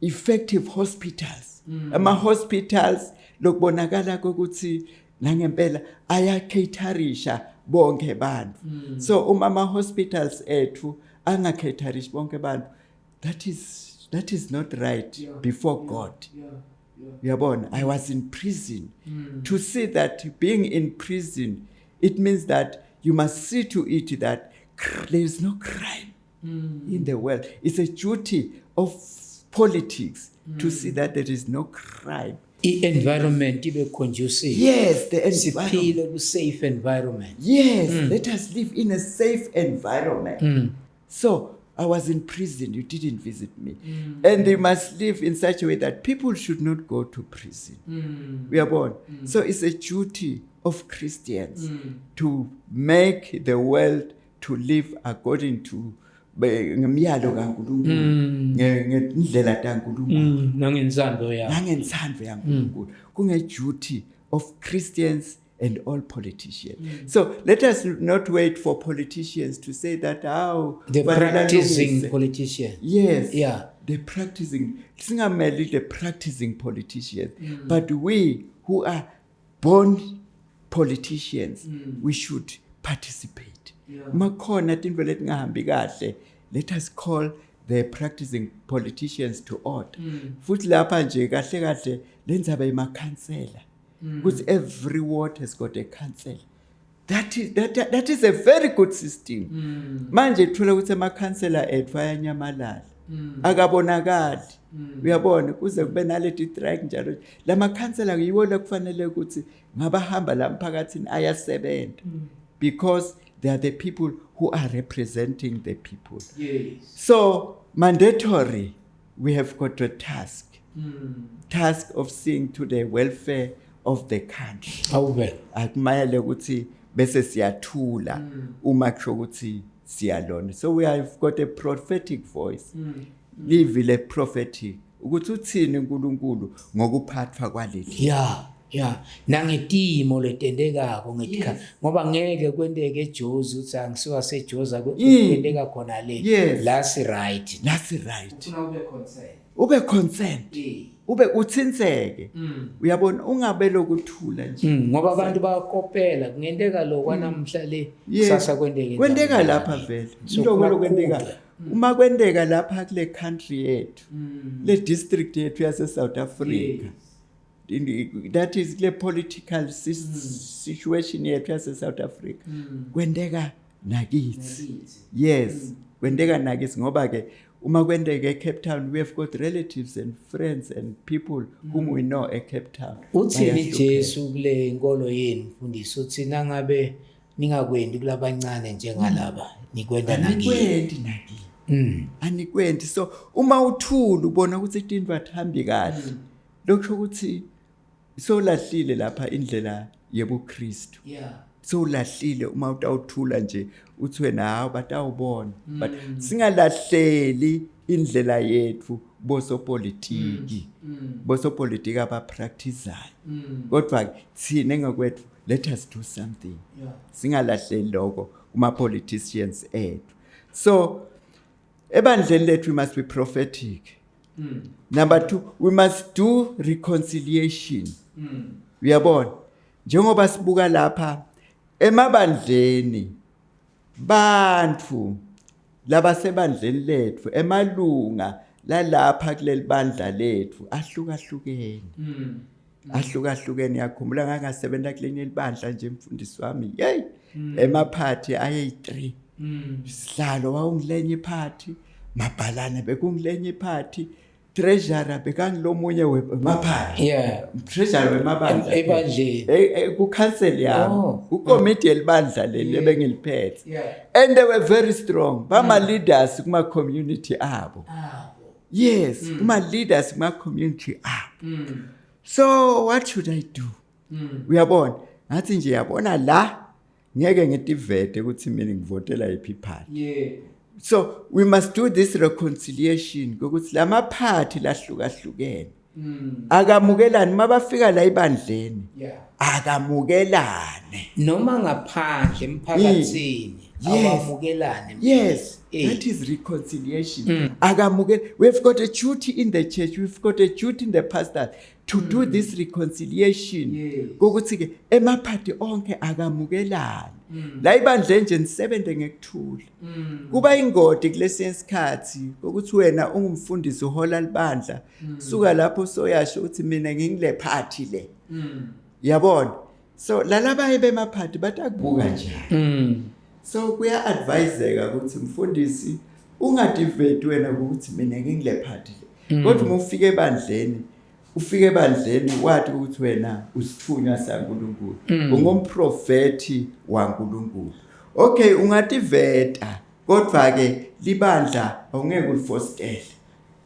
A: effective hospitals, ama hospitals lokubonakala ukuthi nangempela ayacaterisha bonke abantu. So uma ama hospitals ethu angacaterishi bonke abantu, that is not right before God. Uyabona, I was in prison. To see that being in prison, it means that you must see to it that there is no crime in the world. It's a duty of politics to see that there is no crime.
B: I-environment ibe conducive.
A: Yes, the environment.
B: Siphile ku-safe environment.
A: Yes, let us live in a safe environment. So I was in prison, you didn't visit me. And they must live in such a way that people should not go to prison. We are born. So it's a duty. of Christians to make the world to live according to ngemyalo kaNkulunkulu, ngendlela kaNkulunkulu,
B: Nangentsandvo yakhe.
A: Nangentsandvo yaNkulunkulu. Kunge-duty of Christians and all politicians. So let us not wait for politicians to say that how
B: The
A: kufanele
B: practicing
A: alungise.
B: politician.
A: Yes. The practicing, singameli the practicing politicians, but we who are born politicians, we should participate. Makhona tintfo letingahambi kahle, let us call the practicing politicians to order. Futhi lapha nje kahle kahle lendzaba yemakhansela, ukuthi every ward has got a council. That is a very good system. Manje thola ukuthi amakhansela ethu ayanyamalala, akabonakali, uyabona, kuze kube naleti strike njalo. Lamakhansela yiwo la kufanele ukuthi ngabahamba la emphakathini ayasebenza, because they are the people who are representing the people. So mandatory, we have got a task of seeing to the welfare of the country.
B: Awube.
A: Akumele ukuthi bese siyathula uma kusho ukuthi siyalona. So we have got a prophetic voice, livi le prophetic, ukuthi uthini uNkulunkulu ngokuphathwa kwaleli.
B: Ya, nangetimo letentekako ngetikha, ngoba ngeke kwenteke eJozi uthi angisiwa seJozi, kwenteka khona le. La si right.
A: That's right.
B: Ufuna ube concerned.
A: Ube concerned, ube uthintseke, uyabona, ungabe lokuthula nje.
B: Ngoba abantu bayakopela, kungenteka lo kwanamhla le, kusasa kwenteke
A: Kwenteka
B: endaweni
A: lapha
B: yakhe.
A: vele.
B: So
A: Into
B: kufuna
A: kwenteka
B: kuqhubeka.
A: uma kwenteka lapha kule country yethu, le district yethu yase South Africa, that is kule political situation yethu yase South Africa, kwenteka nakithi. Yes, kwenteka nakithi, ngoba ke uma kwenteka eCape Town, we have got relatives and friends and people whom we know eCape Town.
B: Uthini
A: Bayahlupheka.
B: Jesu kule inkolo yenu, mfundisi? Uthi nangabe ningakwendi kulabancane njengalaba, nikwenda nakini.
A: Anikwendi nakini. Anikwendi. So uma uthula ubona ukuthi izinto athambi kahle, lokho ukuthi sowulahlile lapha indlela yebuKristu. Sowulahlile uma utawuthula nje uthi wena hawu, batawubona. But singalahleli indlela yethu bosopolitiki, bosopolitiki abapracticeayo, kodwa thina ngokwethu, let us do something. Singalahleli lokho kuma politicians ethu. So ebandleni lethu we must be prophetic. Number 2, we must do reconciliation. Uyabona, njengoba sibuka lapha emabandleni, bantfu labasebandleni lethu, emalunga lalapha kuleli bandla lethu ahlukahlukene, ahlukahlukene. Yakhumbula ngangasebenza kulenye libandla nje, mfundisi wami, hey, emaphathi ayeyi3. Sihlalo wawungilenye iphathi, mabhalane bekungilenye iphathi, treasurer bekangilomunye wemaphathi. Treasurer wemabandla.
B: Ebandleni.
A: Ku-council yami.
B: Oh.
A: Kukomiti yelibandla leli ebengiliphethe. And they were very strong, bama leaders kuma community abo. Yes, kuma leaders kuma community abo. So what should I do? Uyabona, ngathi nje, yabona la, ngeke ngitivete ukuthi mina ngivotela yiphi iphathi. So we must do this reconciliation, ukuthi lamaphathi lahlukahlukene akamukelani mabafika la ibandleni. Akamukelane.
B: Noma ngaphandle emphakathini. Awamukelane.
A: Yes, that is reconciliation. Akamukele. We've got a duty in the church, we've got a duty in the pastors to do this reconciliation. Kokuthi ke emaphathi onke akamukelani. La ibandleni nje nisebenze ngekuthula. Kuba ingodi kulesinye isikhathi ukuthi wena ungumfundisi, uhola libandla. Suka lapho soyasho ukuthi mina ngingile party le. Yabona? So lalabaye bemaphathi batakubuka njani? So kuya-adviseka ukuthi mfundisi ungadiveti wena ukuthi mina ngingile party le. Kodwa uma ufika ebandleni, ufike ebandleni wathi ukuthi wena usithunywa saNkulunkulu, ungumprofeti waNkulunkulu. Okay, ungativeta, kodwa ke libandla awungeke ulifostele.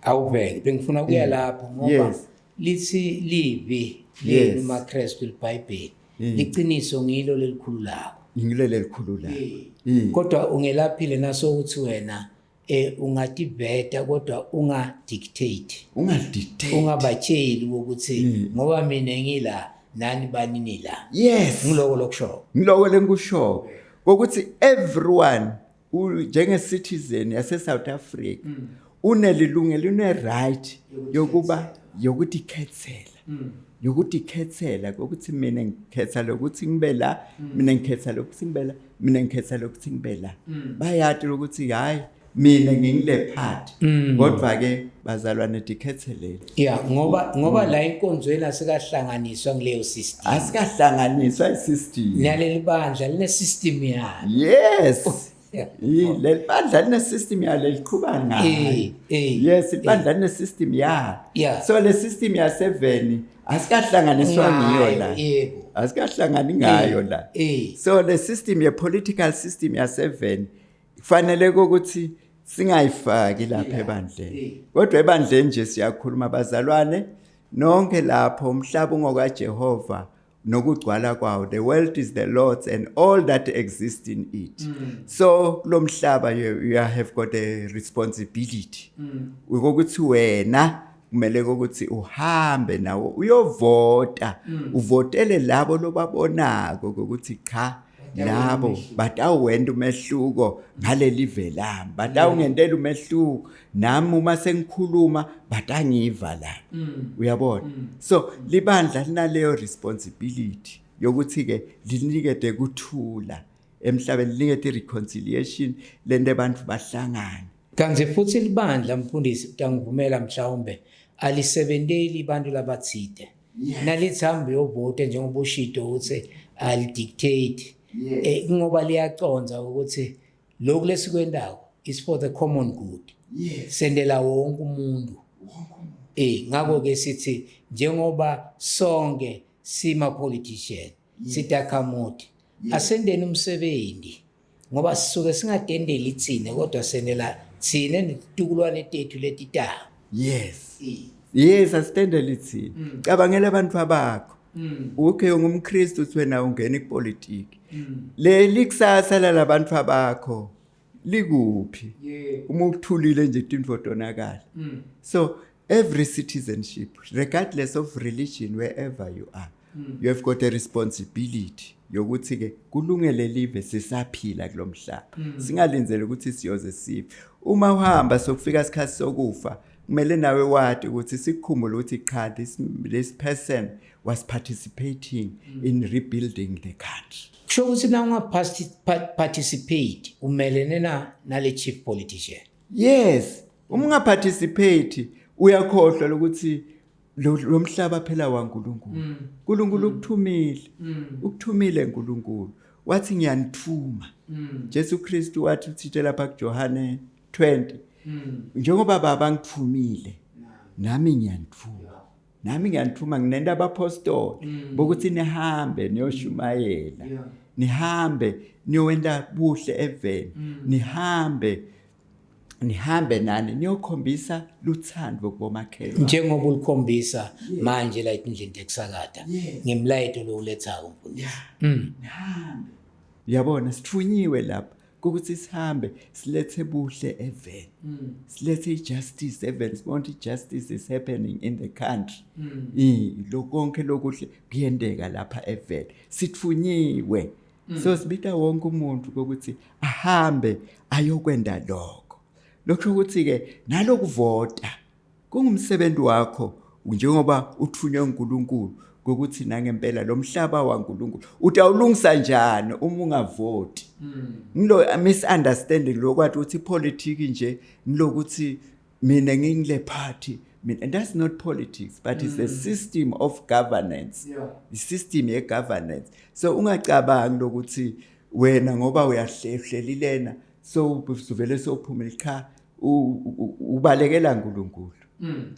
B: Awuvele, bengifuna ukuya lapho ngoba lithi livi lenu maKristu liBhayibheli. Liqiniso ngilo lelikhululako.
A: Ngilele likhululako.
B: Kodwa ungelaphile naso ukuthi wena ungativeta kodwa unga dictate.
A: Ungadictate.
B: Ungabatsheli ukuthi ngoba mina ngila nani banini la.
A: Yes.
B: Ngiloko lokusho.
A: Ngiloko lengikusho ukuthi everyone njenge citizen yase South Africa unelilungelo, une right yokuba yokuthi khethela, yokuthi khethela ukuthi mina ngikhetha lokuthi ngibe la, mina ngikhetha lokuthi ngibe la, mina ngikhetha lokuthi ngibe la. Bayati ukuthi hayi, mina ngingile party, kodwa ke bazalwane, dikhethelele.
B: Yeah, ngoba la inkonzweni asikahlanganiswa kuleyo system.
A: Asikahlanganiswa isystem.
B: Naleli bandla line system yalo.
A: Yes. Leli bandla line system yalo liqhuba ngayo. Yes, ibandla line system yalo. So le system ya 7 asikahlanganiswa ngiyo la. Asikahlangani ngayo la. So le system ye political system ya 7 kufanele ukuthi singayifaki lapha ebandleni. Kodwa ebandleni nje siyakhuluma, bazalwane nonke lapho, umhlaba ungokaJehova nokugcwala kwawo, the world is the Lord's and all that exists in it. So kulomhlaba you have got a responsibility ukuthi wena kumele ukuthi uhambe nawo uyovota, uvotele labo lobabonako ukuthi cha, labo batawenta umehluko ngaleli velami, batawungentela umehluko nami uma sengikhuluma batangiva la, uyabona? So libandla linaleyo responsibility yokuthi ke linikete kuthula emhlabeni, linikete reconciliation lento abantu bahlangane.
B: Kanti futhi libandla, mfundisi, utangivumela mhlawumbe, alisebenteli abantu labathide. Nalithi hambe uyovota, njengoba ushito ukuthi alidictate, ngoba liyaconza ukuthi lokhu lesikwendako is for the common good. Sendela wonke umuntu. Ngakho ke sithi njengoba sonke sima politician, sitakhamuti, asendeni umsebenzi ngoba sisuke singadendeli thina kodwa sendela thina netitukulwane tethu letitayo.
A: Yes, asitendele thina. Cabangela abantu abakho. Ukhe ungumKristu, uthi wena ungena ipolitiki. Leli kusasa lalabantu abakho likuphi? Uma ukuthulile nje into tonakala. So every citizenship, regardless of religion, wherever you are, you have got a responsibility yokuthi ke kulungele live sisaphila kulomhlaba, singalindzeli ukuthi siyoze sife. Uma uhamba sokufika isikhathi sokufa, kumele nawe wati ukuthi sikukhumbule ukuthi cha, this person was participating in rebuilding the country.
B: Kusho ukuthi na unga-participate umelene na nale chief politician.
A: Yes, uma ungaparticipate uyakhohlwa ukuthi lo mhlaba phela waNkulunkulu. uNkulunkulu ukuthumile, ukuthumile uNkulunkulu, wathi ngiyanithuma. Jesu Kristu wathi uthithe lapha kuJohane 20, njengoba baba ngithumile nami ngiyanithuma, nami ngiyanithuma, nginento abapostoli bokuthi nihambe niyoshumayela, nihambe niyowenta buhle eveni, nihambe nani niyokhombisa luthando kubomakhelwane.
B: Njengoba ulikhombisa manje la etindlini tekusakata ngemlayeto lowulethako, mfundisi.
A: Nihambe, uyabona, sithunyiwe lapha ukuthi sihambe silethe buhle eveni, silethe ijustice eveni, sibone ukuthi justice is happening in the country. Lo konke lokuhle kuyenteka lapha eveni, sithunyiwe. So sibita wonke umuntu ukuthi ahambe ayokwenda lokho. Lokho ukuthi ke nalokuvota kungumsebenzi wakho njengoba uthunywe uNkulunkulu, ukuthi nangempela lo mhlaba waNkulunkulu utawulungisa njani uma ungavoti? Ngilo misunderstanding lokwathi ukuthi ipolitiki nje ngilokuthi mina ngingile party mina, and that's not politics, but it's a system of governance, the system ye governance. So ungacabangi lokuthi wena ngoba uyahlehleli lena so usuvele sophumile. Cha, ubalekela uNkulunkulu,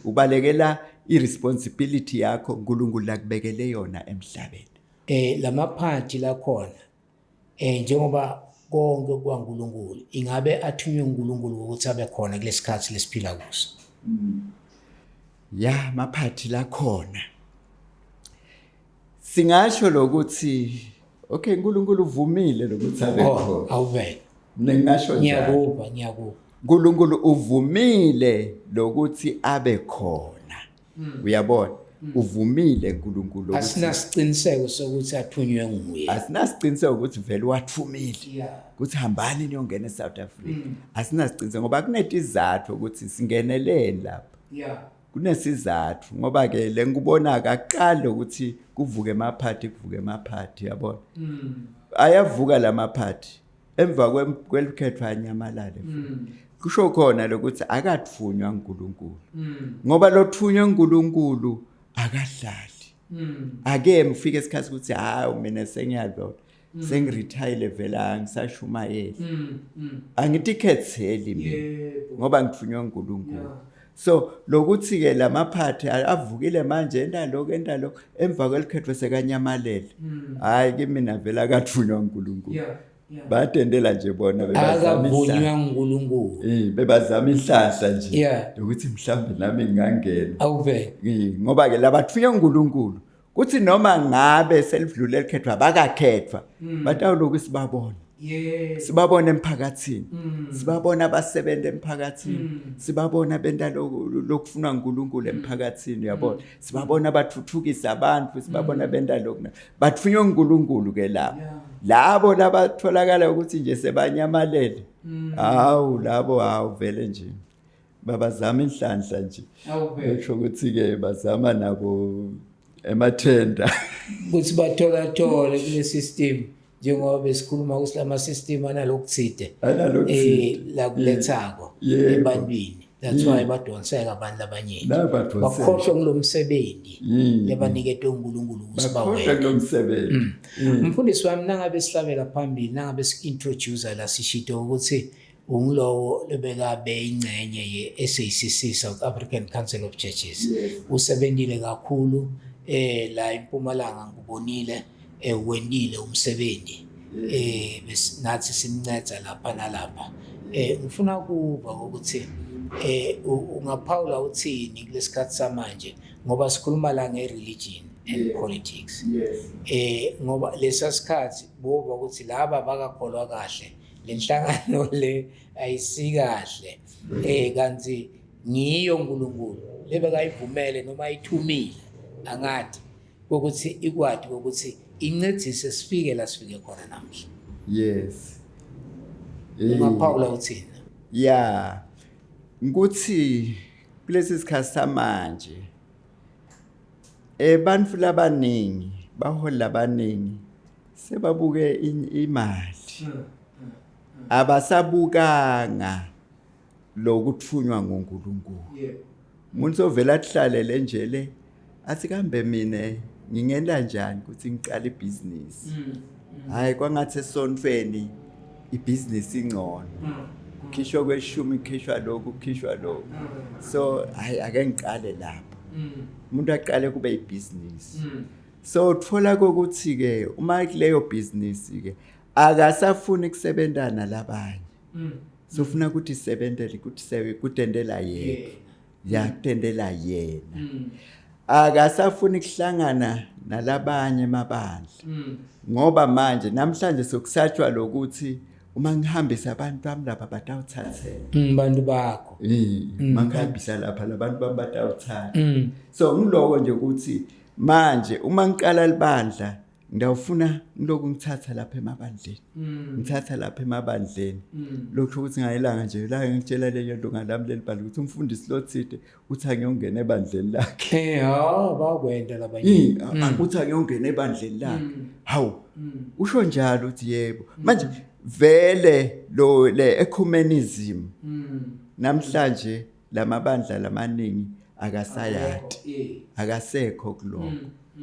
A: ubalekela iresponsibility yakho uNkulunkulu lakubekele yona emhlabeni.
B: Lamaphathi lakhona, njengoba konke kwaNkulunkulu, ingabe athunywe uNkulunkulu ukuthi abe khona kulesikhathi lesiphila kuso?
A: Ya, maphathi lakhona. Singasho lokuthi okay uNkulunkulu uvumile lokuthi abe
B: Oh,
A: khona.
B: awuvele.
A: Mina ngingasho njalo.
B: Ngiyakuva, ngiyakuva.
A: uNkulunkulu uvumile lokuthi abe khona. Uyabona? Uvumile uNkulunkulu ukuthi
B: Asinasiqiniseko sokuthi athunywe nguye.
A: asinasiqiniseko ukuthi vele wathumile.
B: Yeah.
A: Ukuthi hambani niyongena eSouth Africa. Asinasiqiniseko ngoba kunetizathu ukuthi singeneleni lapha.
B: Yeah.
A: Kunesizathu ngoba ke lengikubona akaqali ukuthi kuvuke emaphathi kuvuke emaphathi yabona. Ayavuka lamaphathi emva kwelikhetho anyamalale futhi. Kusho khona lokuthi akathunywa uNkulunkulu. Ngoba lothunywa uNkulunkulu akahlali. Ake mfike isikhathi ukuthi hayi mina sengiyalola. Sengiretire vele angisashumayeli. Angithi khetheli mina
B: Yebo.
A: ngoba ngithunywa uNkulunkulu. So lokuthi ke lamaphathi avukile manje enta lokho enta lokho emva kwelikhetho sekanyamalele. Hayi kimi vele akathunywa uNkulunkulu.
B: Yeah. Yeah.
A: Batendela nje bona bebazama
B: Akavunywa
A: inhlahla.
B: nguNkulunkulu.
A: Bebazama inhlahla nje
B: Yeah.
A: ukuthi mhlambe nami ngingangena.
B: Awuvele.
A: Ngoba ke labathunywa uNkulunkulu kuthi noma ngabe selidlule likhethwa bakakhethwa batawuloku sibabona.
B: Yes.
A: Sibabona emphakathini. Sibabona abasebenza emphakathini. Sibabona benta lokufunwa uNkulunkulu emphakathini uyabona. Sibabona bathuthukisa abantu, sibabona benta lokhu. Bathunywa uNkulunkulu ke labo. Labo labatholakala ukuthi nje sebanyamalele. Hawu labo hawu vele nje. Babazama inhlanhla nje.
B: Awuvele.
A: Kusho ukuthi ke bazama nabo emathenda.
B: Ukuthi bathola thole kule system njengoba besikhuluma ukuthi lama system analokuthide.
A: Analokuthide.
B: La kulethako
A: Yebo.
B: ebantwini. That's why badonseka abantu abaningi.
A: Nabadonseka.
B: Bakhohlwa ngilomsebenzi
A: Mm.
B: lebaniketwe uNkulunkulu ukuthi
A: Bakhohlwa
B: bawenze.
A: kulomsebenzi.
B: Mfundisi wami nangabe sihlabela phambili nangabe si-introduce la sishito ukuthi ungulowo lebekabe ingcenye ye-SACC South African Council of Churches.
A: Yes.
B: Usebenzile kakhulu la eMpumalanga ngubonile wendile umsebenzi nathi simnceda lapha nalapha. Ngifuna kuva ukuthi ungaphawula uthini kulesikhathi samanje ngoba sikhuluma la nge-religion and politics.
A: Yes.
B: Ngoba lesa sikhathi bova ukuthi laba bakakholwa kahle lenhlangano le ayisikahle kanti ngiyo uNkulunkulu lebekayivumele noma ayithumile angathi ukuthi ikwadi ukuthi incedise sifike la sifike khona namhla.
A: Yes.
B: Ungaphawula uthini?
A: Yeah. Ukuthi kulesi sikhathi samanje abantu labaningi baholi labaningi sebabuke imali. Abasabukanga lokuthunywa nguNkulunkulu.
B: Yebo.
A: Umuntu ovela athlalele nje le athi kambe mina ngingena njani ukuthi ngiqale ibhizinisi. Hayi kwangathi esontweni ibhizinisi ingcono. Kukhishwa kweshumi kukhishwa lokhu kukhishwa lokhu. So hayi ake ngiqale lapho. Umuntu aqale kube ibhizinisi. So uthola ukuthi ke uma kuleyo business ke akasafuni kusebenzana nalabanye. Sofuna ukuthi sebenzele ukuthi sebe kutendela yena. Yakutendela yena. Akasafuni kuhlangana nalabanye emabandla. Ngoba manje namhlanje sokusatshwa lokuthi uma ngihambisa abantu bami lapha batawuthathela.
B: Bantu bakho.
A: Uma ngihambisa lapha labantu bami batawuthatha. So ngiloko nje ukuthi manje uma ngiqala libandla ngiyawufuna ngiloku ngithatha lapha emabandleni. Ngithatha lapha emabandleni. Lokho ukuthi ngayilanga nje la ngitshela leyo nto ngalami leli bandla ukuthi umfundisi lothide uthi angiyongena ebandleni lakhe.
B: Ha bakwenda labanye.
A: Uthi angiyongena ebandleni lakhe. Hawu. Usho njalo uthi yebo. Manje vele lo le ecumenism namhlanje lamabandla lamaningi akasayati. Akasekho kuloko.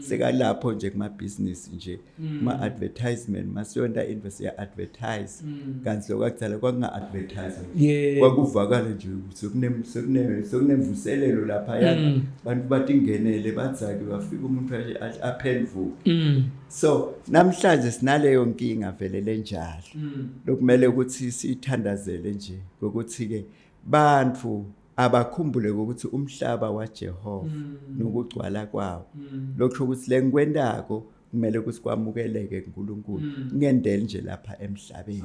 A: Sekalapho nje kuma business nje kuma advertisement masiyonta into siya advertise kanti lokakudala kwakunga advertise kwakuvakala nje ukuthi sekunemvuselelo lapha yana bantu batingenele badzake bafika umuntu aphenduke. So namhlanje sinaleyo nkinga vele lenjalo lokumele ukuthi sithandazele nje ukuthi ke bantu abakhumbule ukuthi umhlaba waJehova nokugcwala kwawo lokho ukuthi lengikwentako kumele ukuthi kwamukeleke kuNkulunkulu mm. ngendele nje lapha emhlabeni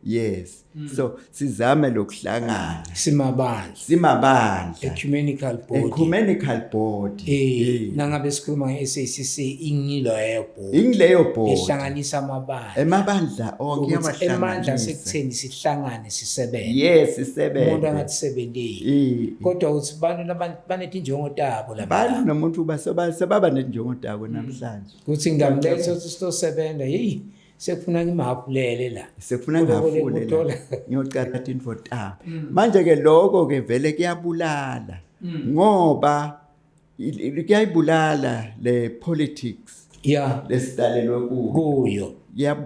A: yes mm. so sizame lokuhlangana
B: simabandla
A: simabandla
B: ecumenical body
A: ecumenical body
B: eh nangabe sikhuluma nge-SACC ingileyo
A: board ingileyo board
B: ehlanganisa amabandla
A: emabandla onke
B: yabahlanganisa emandla sekutheni sihlangane sisebenze
A: yes sisebenze
B: umuntu angatisebenteli kodwa uthi bantu banetinjongo tabo
A: laba bantu nomuntu basebaba netinjongo tabo namhlanje
B: kuthi ngingamletha ukuthi sizosebenza hey sekufuna ngimhafulele la
A: sekufuna ngihafule la ngiyocala tintfo tami mm. manje ke lokho ke vele kuyabulala mm. ngoba kuyayibulala le politics
B: yeah
A: lesidalelwe
B: kuyo kuyo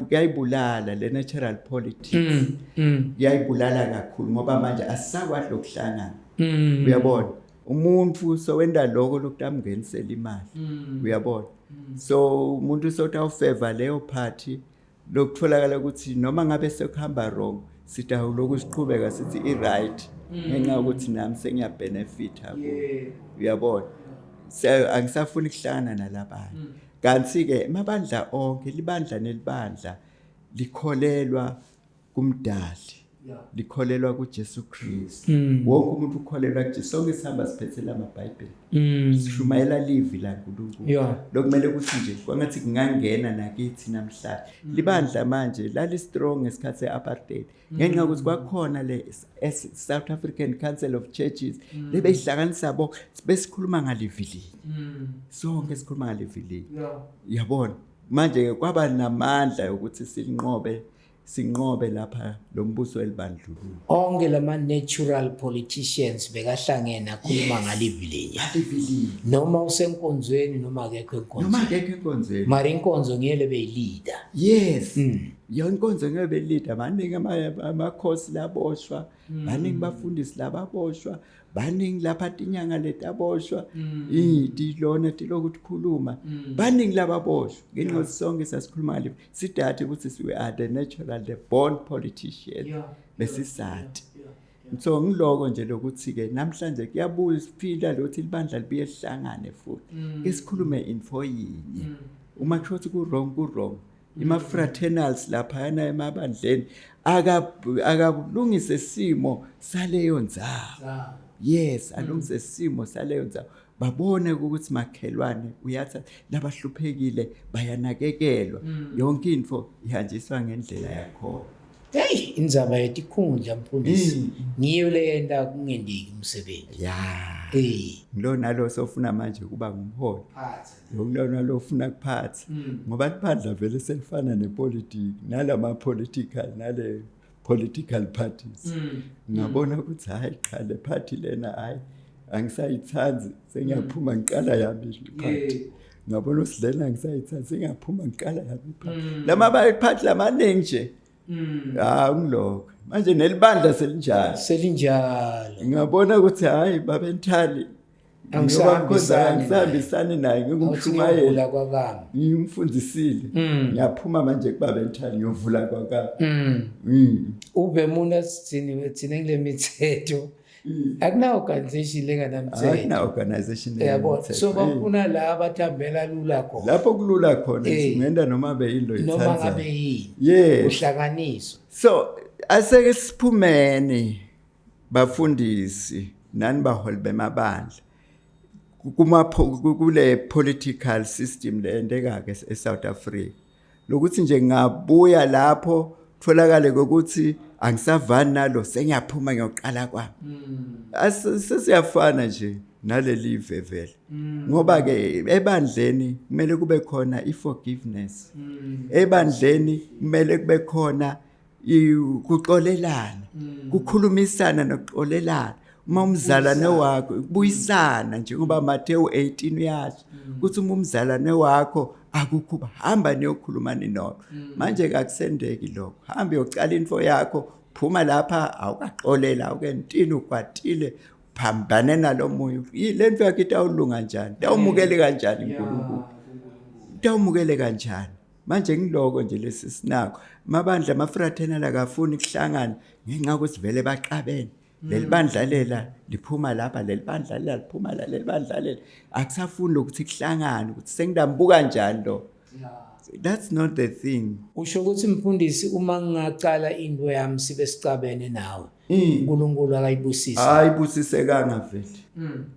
A: kuyayibulala le natural politics mm, mm. kuyayibulala kakhulu ngoba manje asisakwazi lokuhlangana mm. uyabona umuntu sowenda lokho lokutamngenisela imali mm. uyabona mm. so umuntu sotawufeva leyo party lokutholakala ukuthi noma ngabe sekuhamba wrong sitawuloku siqhubeka sithi i-right mm. ngenxa yokuthi nami sengiyabenefitha kuyo uyabona angisafuni kuhlangana nalabanye mm. kanti-ke emabandla onke libandla nelibandla likholelwa kumdali likholelwa kuJesu Kristu mm. wonke umuntu ukholelwa kuJesu sonke sihamba siphethela amabhayibheli mm. sishumayela livi laNkulunkulu
B: yeah.
A: lokumele ukuthi nje kwangathi kungangena nakithi namhlanje mm. libandla manje lali strong ngesikhathi se-apartheid mm. ngenxa yokuthi kwakhona le South African Council of Churches mm. lebeyihlanganisa bo besikhuluma ngalivi linye mm. sonke sikhuluma ngalivi linye
B: yeah.
A: yabona manje kwaba namandla yokuthi sinqobe sinqobe lapha lo mbuso welibandlululo
B: onke lama natural politicians bekahlangene akhuluma ngalivi linye
A: ngalivi linye
B: noma usenkonzweni noma akekho enkonzweni
A: noma akekho enkonzweni
B: mara inkonzo ngiyele beyilida
A: yes mm. yonke inkonzo ngeke belida baningi amakhosi laboshwa mm. baningi bafundisi lababoshwa baningi lapha tinyanga letaboshwa mm. tilona tiloku tikhuluma mm. baningi lababoshwa ngenxa yokuthi sonke sasikhuluma ngale sidade ukuthi we are the natural the born politician besisati so ngiloko nje lokuthi ke namhlanje kuyabuya siphila lokuthi libandla libuye lihlangane futhi mm. ke sikhulume info yinye uma kusho ukuthi ku wrong ku wrong ima-fraternals laphayana emabandleni akalungise simo saleyo ndzawo yes alungise simo saleyo ndzawo babone ukuthi makhelwane uyatha labahluphekile bayanakekelwa mm. yonke into ihanjiswa ngendlela yakhona
B: Hey indzaba yetikhundla mfundisi mm. ngiyo leyenta kungendiki umsebenzi
A: ya
B: eh
A: lo nalo sofuna manje kuba ngumholi
B: phatha
A: Lona lo ufuna kuphatha mm. ngoba libandla vele selifana nepolitiki nalama political nale political parties mm. ngabona ukuthi hayi cha le party lena hayi angisayithandi sengiyaphuma ngiqala yami party ngabona ukuthi lena angisayithandi sengiyaphuma ngiqala yami party lama party lamaningi nje ha ngilokho manje nelibandla selinjalo
B: selinjalo
A: ngabona ukuthi hayi babenthali
B: angisahambisani
A: angisahambisani naye ngingumshumayeli
B: kwakami
A: ngimfundisile mm. ngiyaphuma manje kuba benthali ngiyovula kwakami
B: mm. mm. ube muntu asithini thina kule mithetho akuna organization lenganamthetho
A: akuna organization
B: yabo so bafuna la abathambela lula khona
A: lapho kulula khona eh. singenda noma beyinto
B: ithanda noma ngabe yini
A: yes
B: uhlanganiswa
A: so aseke siphumeni bafundisi nani baholi bemabandla kuma kule political system leyenteka ke eSouth Africa lokuthi nje ngabuya lapho tholakale ukuthi angisavani nalo sengiyaphuma ngiyoqala kwami mm. sesiyafana nje naleli vele mm. ngoba ke ebandleni kumele kube khona iforgiveness mm. ebandleni kumele kube khona kuxolelana mm. kukhulumisana nokuxolelana uma umzalwane wakho kubuyisana njengoba Matthew 18 uyasho mm. ukuthi uma umzalwane wakho akukho hamba niyokhuluma ninodwa mm. manje kakusendeki lokho hamba uyocala info yakho phuma lapha awukaxolela awukentini ukwatile phambane nalomunye le nto yakho itawulunga njani itawumukele kanjani uNkulunkulu itawumukele kanjani manje ngiloko nje lesi sinakho amabandla amafraternal akafuni kuhlangana ngenxa yokuthi vele baxabene leli bandla lela liphuma lapha leli bandla lela liphuma la leli bandla lela akusafuni lokuthi kuhlangane ukuthi sengidambuka njani lo. That's not the thing.
B: Usho ukuthi mfundisi uma ngingacala into yami sibe sicabene nawe. uNkulunkulu akayibusise.
A: Ayibusisekanga vele.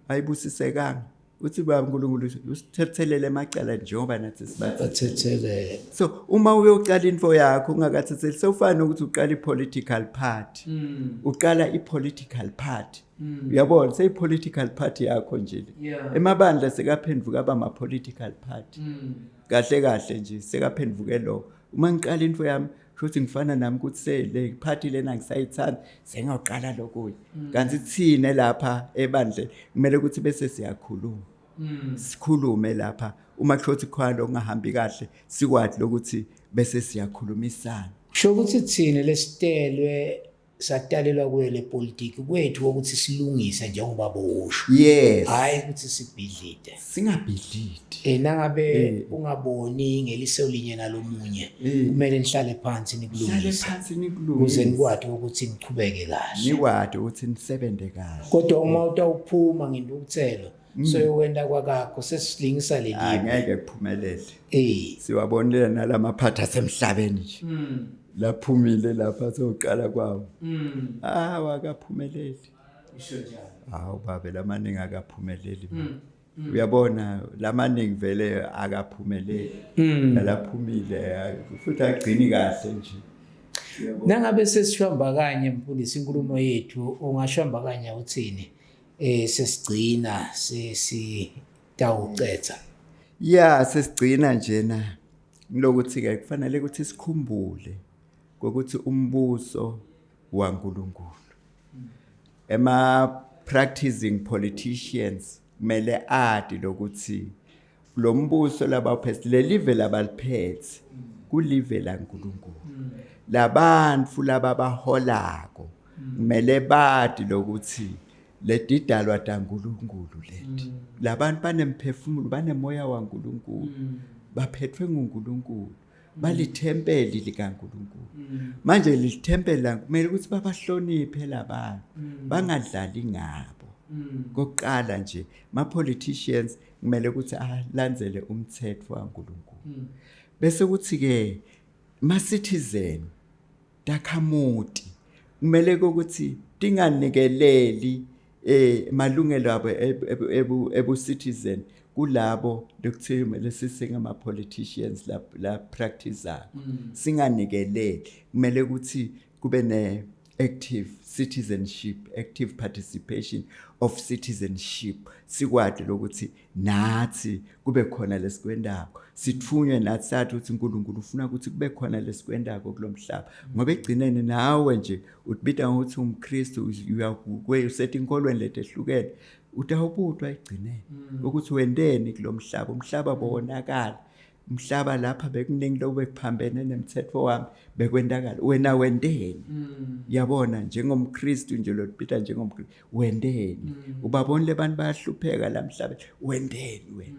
A: Ayibusisekanga. Uthi baba uNkulunkulu usithethelele emacala njengoba nathi
B: sibathethelele.
A: So uma uyocala info yakho ungakathetheli sewufana nokuthi uqala i-political party. Uqala i-political party. Uyabona seyi-political party yakho nje le. Emabandla sekaphenduka aba ma-political party. Kahle kahle nje sekaphenduke lokho. Uma ngiqala info yami kusho ngifana nami ukuthi sele party lena ngisayithanda sengiyaqala lokuye. Kanti thina lapha ebandleni kumele ukuthi bese siyakhuluma. Sikhulume lapha uma kusho ukuthi khona lokungahambi kahle sikwazi lokuthi bese siyakhulumisana.
B: Kusho ukuthi thina lesitelwe satalelwa kuyo le politiki kwethu ukuthi silungise njengoba bowusho.
A: Yes.
B: Hayi ukuthi sibhidlide.
A: Singabhidlidi.
B: Eh nangabe ungaboni ngeliso linye nalomunye kumele nihlale phansi
A: Hlale
B: nikulungise.
A: phansi
B: Ukuze
A: nikulungise.
B: nikwati ukuthi nichubeke kahle.
A: Nikwati ukuthi nisebenze kahle.
B: Kodwa uma utawuphuma ngentukuthelo soyokwenta kwakakho sesilingisa leli.
A: Angeke kuphumelele.
B: Eh.
A: Siwabonile nalamaphathi asemhlabeni nje. Laphumile lapha soqala kwawo. Hawu akaphumeleli.
B: Isho njalo.
A: Hawu babe lamaningi akaphumeleli. Uyabona lamaningi vele akaphumeleli. Nalaphumile futhi agcini kahle nje.
B: Nangabe sesishwamba kanye mfundisi inkulumo yethu ungashwamba kanye uthini? Sesigcina sesitawucetha.
A: Ya sesigcina njena ngilokuthi ke kufanele ukuthi sikhumbule ukuthi umbuso waNkulunkulu. Ema practicing politicians kumele adi lokuthi lo mbuso labawuphethe lelive labaliphethe kulive laNkulunkulu. Labantu lababaholako kumele badi lokuthi ledidalwa taNkulunkulu leti. Labantu banemphefumulo banemoya waNkulunkulu. Baphethwe nguNkulunkulu. Balithempeli likaNkulunkulu. Manje lelithempeli la kumele ukuthi babahloniphe labantu. Bangadlali ngabo. Kokuqala nje ma politicians kumele ukuthi alandzele umthetho waNkulunkulu. Bese kuthi ke ma citizen takhamuti kumele ukuthi tinganikeleli malungelo abo ebu citizen kulabo lekuthiwa lesisingama politicians la la practiceayo. Singanikeleli, kumele ukuthi kube ne active citizenship, active participation of citizenship. Sikwati lokuthi nathi kube khona lesikwendako, sithunywe nathi sathi ukuthi uNkulunkulu ufuna ukuthi kube khona lesikwendako kulomhlaba. Ngoba egcineni nawe nje utibita ngokuthi umKristu, uyakusethi inkolweni letehlukene, utawubutwa egcineni ukuthi wendeni kulomhlaba. Umhlaba bowonakala, umhlaba lapha bekuningi lokubekuphambene nemthetho wami bekwendakala, wena wendeni? Yabona njengomKristu nje lotibita njengomKristu, wendeni? Ubabonile abantu bayahlupheka la emhlabeni, wendeni wena?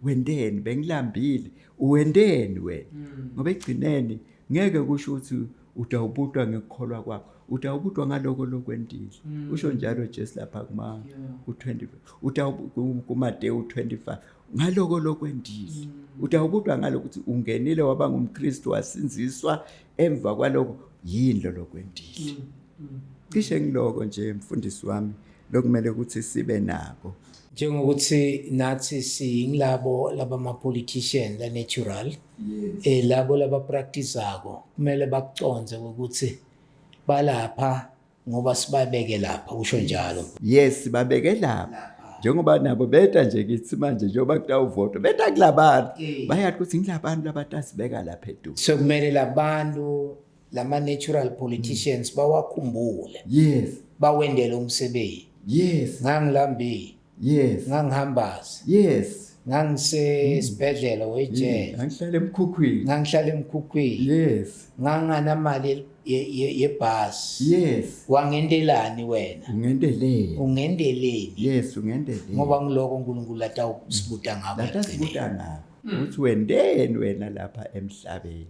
A: Wendeni? Bengilambile, uwendeni wena? Ngoba egcineni ngeke kusho ukuthi utawubutwa ngekukholwa kwakho, utawubutwa ngaloko lokwentile. Usho njalo Jesu lapha kuma ku-20 kuMateyu 25, ngaloko lokwentile. Utawubutwa ngaloko ukuthi ungenile waba ngumKristu wasinziswa, emva kwaloko yini lo lokwentile. Cishe ngiloko nje mfundisi wami lokumele ukuthi sibe nako.
B: Njengokuthi nathi singilabo labama politician la natural, labo laba practiceako kumele bakuconze ukuthi balapha ngoba sibabeke lapha, usho njalo.
A: Yes, babeke lapha. Njengoba nabo beta nje kithi manje njengoba kutawuvotwa beta kulabantu, bayathi ukuthi ngilabantu labatasibeka lapha eduze.
B: So kumele labantu lama natural politicians bawakhumbule.
A: Yes.
B: Bawendele umsebenzi.
A: Yes.
B: Ngangilambile.
A: Yes.
B: Ngangihambaza.
A: Yes.
B: Ngangisesibhedlela wejele.
A: Ngangihlala emkhukhwini.
B: Ngangihlala emkhukhwini.
A: Yes.
B: Nganganamali yebhasi.
A: Yes.
B: Wangendelani wena?
A: Ungendeleni.
B: Ungendeleni.
A: Yes, ungendeleni.
B: Ngoba ngiloko uNkulunkulu atawusibuta ngakho.
A: Atasibuta ngakho. Uthi wendeni wena lapha emhlabeni.